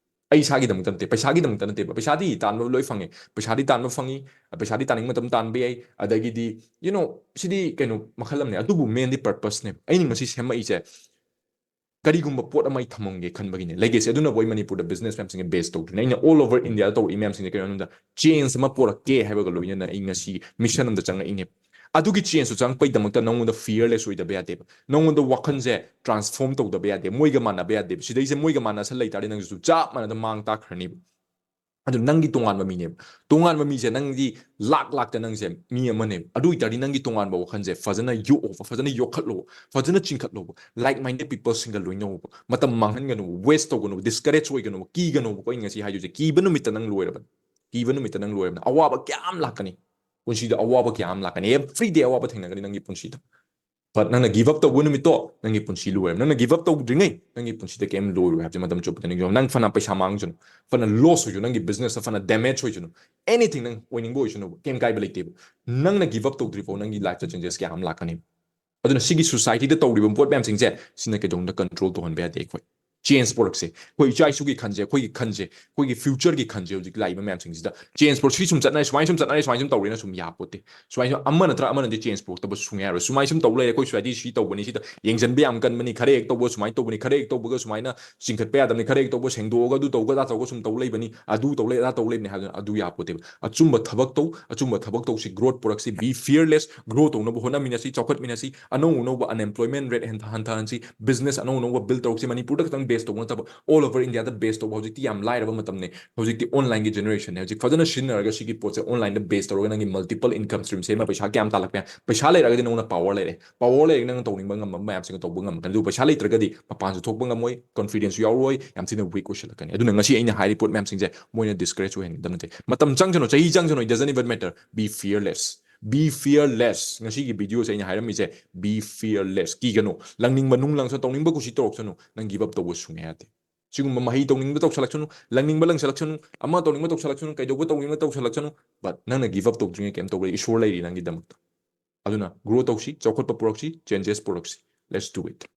ꯑꯩ ꯏꯁꯥꯒꯤꯗꯃꯛꯇ ꯅꯠꯇꯦ, ꯄꯩꯁꯥꯒꯤꯗꯃꯛꯇ ꯅꯠꯇꯦꯕ꯫ ꯄꯩꯁꯥꯗꯤ ꯇꯥꯟꯕ ꯂꯣꯏ ꯐꯪꯉꯦ, ꯄꯩꯁꯥꯗꯤ ꯇꯥꯟꯕ ꯐꯪꯉꯤ, ꯄꯩꯁꯥꯗꯤ ꯇꯥꯅꯤꯡꯕ ꯃꯇꯝ ꯇꯥꯟꯕ ꯌꯥꯏ꯫ ꯑꯗꯒꯤꯗꯤ, you know, ꯁꯤꯗꯤ ꯀꯩꯅꯣ ꯃꯈꯜ ꯑꯃꯅꯦ, ꯑꯗꯨꯕꯨ mainly purposeꯅꯦ꯫ ꯑꯩꯅ ꯉꯁꯤ ꯁꯦꯝꯃꯛꯏꯁꯦ ꯀꯔꯤꯒꯨꯝꯕ ꯄꯣꯠ ꯑꯃ ꯑꯩ ꯊꯝꯃꯝꯒꯦ ꯈꯟꯕꯒꯤꯅꯦ꯫ Legacy ꯑꯗꯨꯅꯕꯨ ꯑꯩ ꯃꯅꯤꯄꯨꯔꯗ business ꯃꯌꯥꯝꯁꯤꯡꯁꯦ base ꯇꯧꯗ꯭ꯔꯤꯅꯦ꯫ ꯑꯩꯅ all over Indiaꯗ ꯇꯧꯔꯛꯏ ꯃꯌꯥꯝꯁꯤꯡꯁꯦ ꯀꯩꯅꯣ ꯍꯥꯏꯕꯗ, change ꯑꯃ ꯄꯣꯔꯛꯀꯦ ꯍꯥꯏꯕꯒ ꯂꯣꯏꯅꯅ ꯑꯩ ꯉꯁꯤ mission ꯑꯃꯗ ꯆꯪꯉꯛꯏꯅꯦ꯫ ꯑꯗꯨꯒꯤ changeꯇꯨ ꯆꯪꯉꯛꯄꯩꯗꯃꯛꯇ ꯅꯉꯣꯟꯗ fearless ꯑꯣꯏꯗꯕ ꯌꯥꯗꯦꯕ꯫ ꯅꯉꯣꯟꯗ ꯋꯥꯈꯜꯁꯦ transform ꯇꯧꯗꯕ ꯌꯥꯗꯦ꯫ ꯃꯣꯏꯒ ꯃꯥꯟꯅꯕ ꯌꯥꯗꯦꯕ꯫ ꯁꯤꯗꯩꯁꯦ ꯃꯣꯏꯒ ꯃꯥꯟꯅꯁꯜ ꯂꯩꯇꯥꯔꯗꯤ ꯅꯪꯁꯨ ꯆꯞ ꯃꯥꯟꯅꯗ ꯃꯥꯡ ꯇꯥꯛꯈ꯭ꯔꯅꯤꯕ꯫ ꯑꯗꯨ ꯅꯪꯒꯤ ꯇꯣꯉꯥꯟꯕ ꯃꯤꯅꯦꯕ꯫ ꯇꯣꯉꯥꯟꯕ ꯃꯤꯁꯦ ꯅꯪꯗꯤ ꯂꯥꯛ ꯂꯥꯛꯇ ꯅꯪꯁꯦ ꯃꯤ ꯑꯃꯅꯦꯕ꯫ ꯑꯗꯨ ꯑꯣꯏꯇꯥꯔꯗꯤ ꯅꯪꯒꯤ ꯇꯣꯉꯥꯟꯕ ꯋꯥꯈꯜꯁꯦ ꯐꯖꯅ ꯌꯣꯛꯑꯣꯕ, ꯐꯖꯅ ꯌꯣꯛꯈꯠꯂꯣꯕ, ꯐꯖꯅ ꯆꯤꯡꯈꯠꯂꯣꯕ꯫ Like minded peopleꯁꯤꯡꯒ ꯂꯣꯏꯅꯧꯕ꯫ ꯃꯇꯝ ꯃꯥꯡꯍꯟꯒꯅꯨ, waste ꯇꯧꯒꯅꯨ, discourage ꯑꯣꯏꯒꯅꯨ, ꯀꯤꯒꯅꯨꯕꯀꯣ꯫ ꯑꯩ ꯉꯁꯤ ꯍꯥꯏꯗꯣꯏꯁꯦ, ꯀꯤꯕ ꯅꯨꯃꯤꯠꯇ ꯅꯪ ꯂꯣꯏꯔꯕꯅꯤ꯫ ꯀꯤꯕ ꯅꯨꯃꯤꯠꯇ ꯅꯪ ꯂꯣꯏꯔꯕꯅꯤ꯫ ꯑꯋꯥꯕ ꯀꯌꯥ ꯑꯃ ꯂꯥꯛꯀꯅꯤ꯫ ꯄꯨꯟꯁꯤꯗ ꯑꯋꯥꯕ ꯀꯌꯥ ꯑꯃ ꯂꯥꯛꯀꯅꯤ꯫ Every day ꯑꯋꯥꯕ ꯊꯦꯡꯅꯒꯅꯤ ꯅꯪꯒꯤ ꯄꯨꯟꯁꯤꯗ꯫ But ꯅꯪꯅ give up ꯇꯧꯕ ꯅꯨꯃꯤꯠꯇꯣ ꯅꯪꯒꯤ ꯄꯨꯟꯁꯤ ꯂꯣꯏꯔꯦ꯫ ꯅꯪꯅ give up ꯇꯧꯗ꯭ꯔꯤꯉꯩ ꯅꯪꯒꯤ ꯄꯨꯟꯁꯤꯗ ꯀꯩꯝ ꯂꯣꯏꯔꯣꯏ ꯍꯥꯏꯕꯁꯦ ꯃꯇꯝ ꯆꯨꯞꯄꯗ ꯅꯤꯡꯁꯤꯡꯉꯣ꯫ ꯅꯪ ꯐꯅ ꯄꯩꯁꯥ ꯃꯥꯡꯁꯅꯨ, ꯐꯅ loss ꯑꯣꯏꯁꯅꯨ, ꯅꯪꯒꯤ businessꯇ ꯐꯅ damage ꯑꯣꯏꯁꯅꯨ, anything ꯅꯪ ꯑꯣꯏꯅꯤꯡꯕ ꯑꯣꯏꯁꯅꯨ, ꯀꯩꯝ ꯀꯥꯏꯕ ꯂꯩꯇꯦꯕ꯫ ꯅꯪꯅ give up ꯇꯧꯗ꯭ꯔꯤ ꯐꯥꯎ ꯅꯪꯒꯤ lifeꯇ changes ꯀꯌꯥ ꯑꯃ ꯂꯥꯛꯀꯅꯤ꯫ ꯑꯗꯨꯅ ꯁꯤꯒꯤ societyꯗ ꯇꯧꯔꯤꯕ ꯄꯣꯠ ꯃꯌꯥꯝꯁꯤꯡꯁꯦ ꯁꯤꯅ ꯀꯩꯗꯧꯅꯨꯡꯗ control ꯇꯧꯍꯟꯕ ꯌꯥꯗꯦ ꯑꯩꯈꯣꯏ꯫ Change ꯄꯨꯔꯛꯁꯦ꯫ ꯑꯩꯈꯣꯏ ꯏꯆꯥ ꯏꯁꯨꯒꯤ ꯈꯟꯁꯦ, ꯑꯩꯈꯣꯏꯒꯤ ꯈꯟꯁꯦ, ꯑꯩꯈꯣꯏꯒꯤ futureꯒꯤ ꯈꯟꯁꯦ ꯍꯧꯖꯤꯛ ꯂꯥꯛꯏꯕ ꯃꯌꯥꯝꯁꯤꯡꯁꯤꯗ change ꯄꯨꯔꯛ-, ꯁꯤ ꯁꯨꯝ ꯆꯠꯅꯔꯦ, ꯁꯨꯃꯥꯏꯅ ꯁꯨꯝ ꯆꯠꯅꯔꯦ, ꯁꯨꯃꯥꯏꯅ ꯁꯨꯝ ꯇꯧꯔꯦꯅ ꯁꯨꯝ ꯌꯥꯄꯣꯠꯇꯦ꯫ ꯁꯨꯃꯥꯏꯅ ꯑꯃ ꯅꯠꯇ꯭ꯔꯒ ꯑꯃꯅꯗꯤ change ꯄꯨꯔꯛꯇꯕ ꯁꯨꯡꯌꯥ ꯌꯥꯔꯣꯏ꯫ ꯁꯨꯃꯥꯏꯅ ꯁꯨꯝ ꯇꯧ ꯂꯩꯔꯦ, ꯑꯩꯈꯣꯏ society ꯁꯤ ꯇꯧꯕꯅꯤ, ꯁꯤꯗ ꯌꯦꯡꯁꯤꯟꯕ ꯌꯥꯝ ꯀꯟꯕꯅꯤ, ꯈꯔ ꯍꯦꯛ ꯇꯧꯕ ꯁꯨꯃꯥꯏꯅ ꯇꯧꯕꯅꯤ, ꯈꯔ ꯍꯦꯛ ꯇꯧꯕꯒ ꯁꯨꯃꯥꯏꯅ ꯆꯤꯡꯈꯠꯄ ꯌꯥꯗꯕꯅꯤ, ꯈꯔ ꯍꯦꯛ ꯇꯧꯕ ꯁꯦꯡꯗꯣꯛꯑꯒ ꯑꯗꯨ ꯇꯧꯒ ꯑꯗꯥ ꯇꯧꯒ ꯁꯨꯝ ꯇꯧ ꯂꯩꯕꯅꯤ, ꯑꯗꯨ ꯇꯧ ꯂꯩ ꯑꯗꯥ ꯇꯧ ꯂꯩꯕꯅꯤ ꯍꯥꯏꯗꯅ ꯑꯗꯨ ꯌꯥꯄꯣꯠꯇꯦꯕ꯫ ꯑꯆꯨꯝꯕ ꯊꯕꯛ ꯇꯧ, ꯑꯆꯨꯝꯕ ꯊꯕꯛ ꯇꯧꯁꯤ, growth ꯄꯨꯔꯛꯁꯤ, be fearless, grow ꯇꯧꯅꯕ ꯍꯣꯠꯅꯃꯤꯟꯅꯁꯤ, ꯆꯥꯎꯈꯠꯃꯤꯟꯅꯁꯤ, ꯑꯅꯧ ꯑꯅꯧꯕ unemployment rate ꯍꯟꯊ-, ꯍꯟꯊꯍꯟꯁꯤ, business ꯑꯅꯧ ꯑꯅꯧꯕ build ꯇꯧꯔꯛꯁꯤ꯫ ꯃꯅꯤꯄꯨꯔꯗ ꯈꯛꯇꯪ base ꯇꯧꯕ ꯅꯠꯇꯕ all over Indiaꯗ base ꯇꯧꯕ ꯍꯧꯖꯤꯛꯇꯤ ꯌꯥꯝ ꯂꯥꯏꯔꯕ ꯃꯇꯝꯅꯤ꯫ ꯍꯧꯖꯤꯛꯇꯤ onlineꯒꯤ generationꯅꯦ꯫ ꯍꯧꯖꯤꯛ ꯐꯖꯅ ꯁꯤꯖꯤꯟꯅꯔꯒ ꯁꯤꯒꯤ ꯄꯣꯠꯁꯦ onlineꯗ base ꯇꯧꯔꯒ ꯅꯪꯒꯤ multiple income stream ꯁꯦꯝꯃ ꯄꯩꯁꯥ ꯀꯌꯥꯝ ꯇꯥꯜꯂꯛꯄ ꯌꯥꯏ꯫ ꯄꯩꯁꯥ ꯂꯩꯔꯒꯗꯤ ꯅꯉꯣꯟꯗ power ꯂꯩꯔꯦ꯫ Power ꯂꯩꯔꯒ ꯅꯪꯅ ꯇꯧꯅꯤꯡꯕ ꯉꯝꯕ ꯃꯌꯥꯝꯁꯤꯡꯗꯣ ꯇꯧꯕ ꯉꯝꯃꯛꯀꯅꯤ꯫ ꯑꯗꯨꯕꯨ ꯄꯩꯁꯥ ꯂꯩꯇ꯭ꯔꯒꯗꯤ ꯃꯄꯥꯟꯁꯨ ꯊꯣꯛꯄ ꯉꯝꯃꯣꯏ, confidenceꯁꯨ ꯌꯥꯎꯔꯣꯏ, ꯌꯥꯝ ꯊꯤꯅ weak ꯑꯣꯏꯁꯜꯂꯛꯀꯅꯤ꯫ ꯑꯗꯨꯅ ꯉꯁꯤ ꯑꯩꯅ ꯍꯥꯏꯔꯤ ꯄꯣꯠ ꯃꯌꯥꯝꯁꯤꯡꯁꯦ ꯃꯣꯏꯅ discourage ꯑꯣꯏꯍꯟꯒꯗꯕ ꯅꯠꯇꯦ꯫ ꯃꯇꯝ ꯆꯪꯁꯅꯨ, ꯆꯍꯤ ꯆꯪꯁꯅꯨ, it doesn't even matter. Be fearless. Be fearless. ꯉꯁꯤꯒꯤ videoꯁꯦ ꯑꯩꯅ ꯍꯥꯏꯔꯝꯃꯤꯁꯦ, be fearless. ꯀꯤꯒꯅꯨ꯫ ꯂꯪꯅꯤꯡꯕ ꯅꯨꯡ ꯂꯪꯁꯅꯨ, ꯇꯧꯅꯤꯡꯕ ꯀꯨꯁꯤ ꯇꯧꯔꯛꯁꯅꯨ, ꯅꯪ give up ꯇꯧꯕ ꯁꯨꯡꯌꯥ ꯌꯥꯗꯦ꯫ ꯁꯤꯒꯨꯝꯕ ꯃꯍꯩ ꯇꯧꯅꯤꯡꯕ ꯇꯧꯁꯜꯂꯛꯁꯅꯨ, ꯂꯪꯅꯤꯡꯕ ꯂꯪꯁꯜꯂꯛꯁꯅꯨ, ꯑꯃ ꯇꯧꯅꯤꯡꯕ ꯇꯧꯁꯜꯂꯛꯁꯅꯨ, ꯀꯩꯗꯧꯕ ꯇꯧꯅꯤꯡꯕ ꯇꯧꯁꯜꯂꯛꯁꯅꯨ, but ꯅꯪꯅ give up ꯇꯧꯗ꯭ꯔꯤꯉꯩ ꯀꯩꯝ ꯇꯧꯕ ꯂꯩ, ꯏꯁꯣꯔ ꯂꯩꯔꯤ ꯅꯪꯒꯤꯗꯃꯛꯇ꯫ ꯑꯗꯨꯅ ꯒ꯭ꯔꯣ ꯇꯧꯁꯤ, ꯆꯥꯎꯈꯠꯄ ꯄꯨꯔꯛꯁꯤ, ꯆꯦꯟꯖꯦꯁ ꯄꯨꯔꯛꯁꯤ꯫ Let's do it.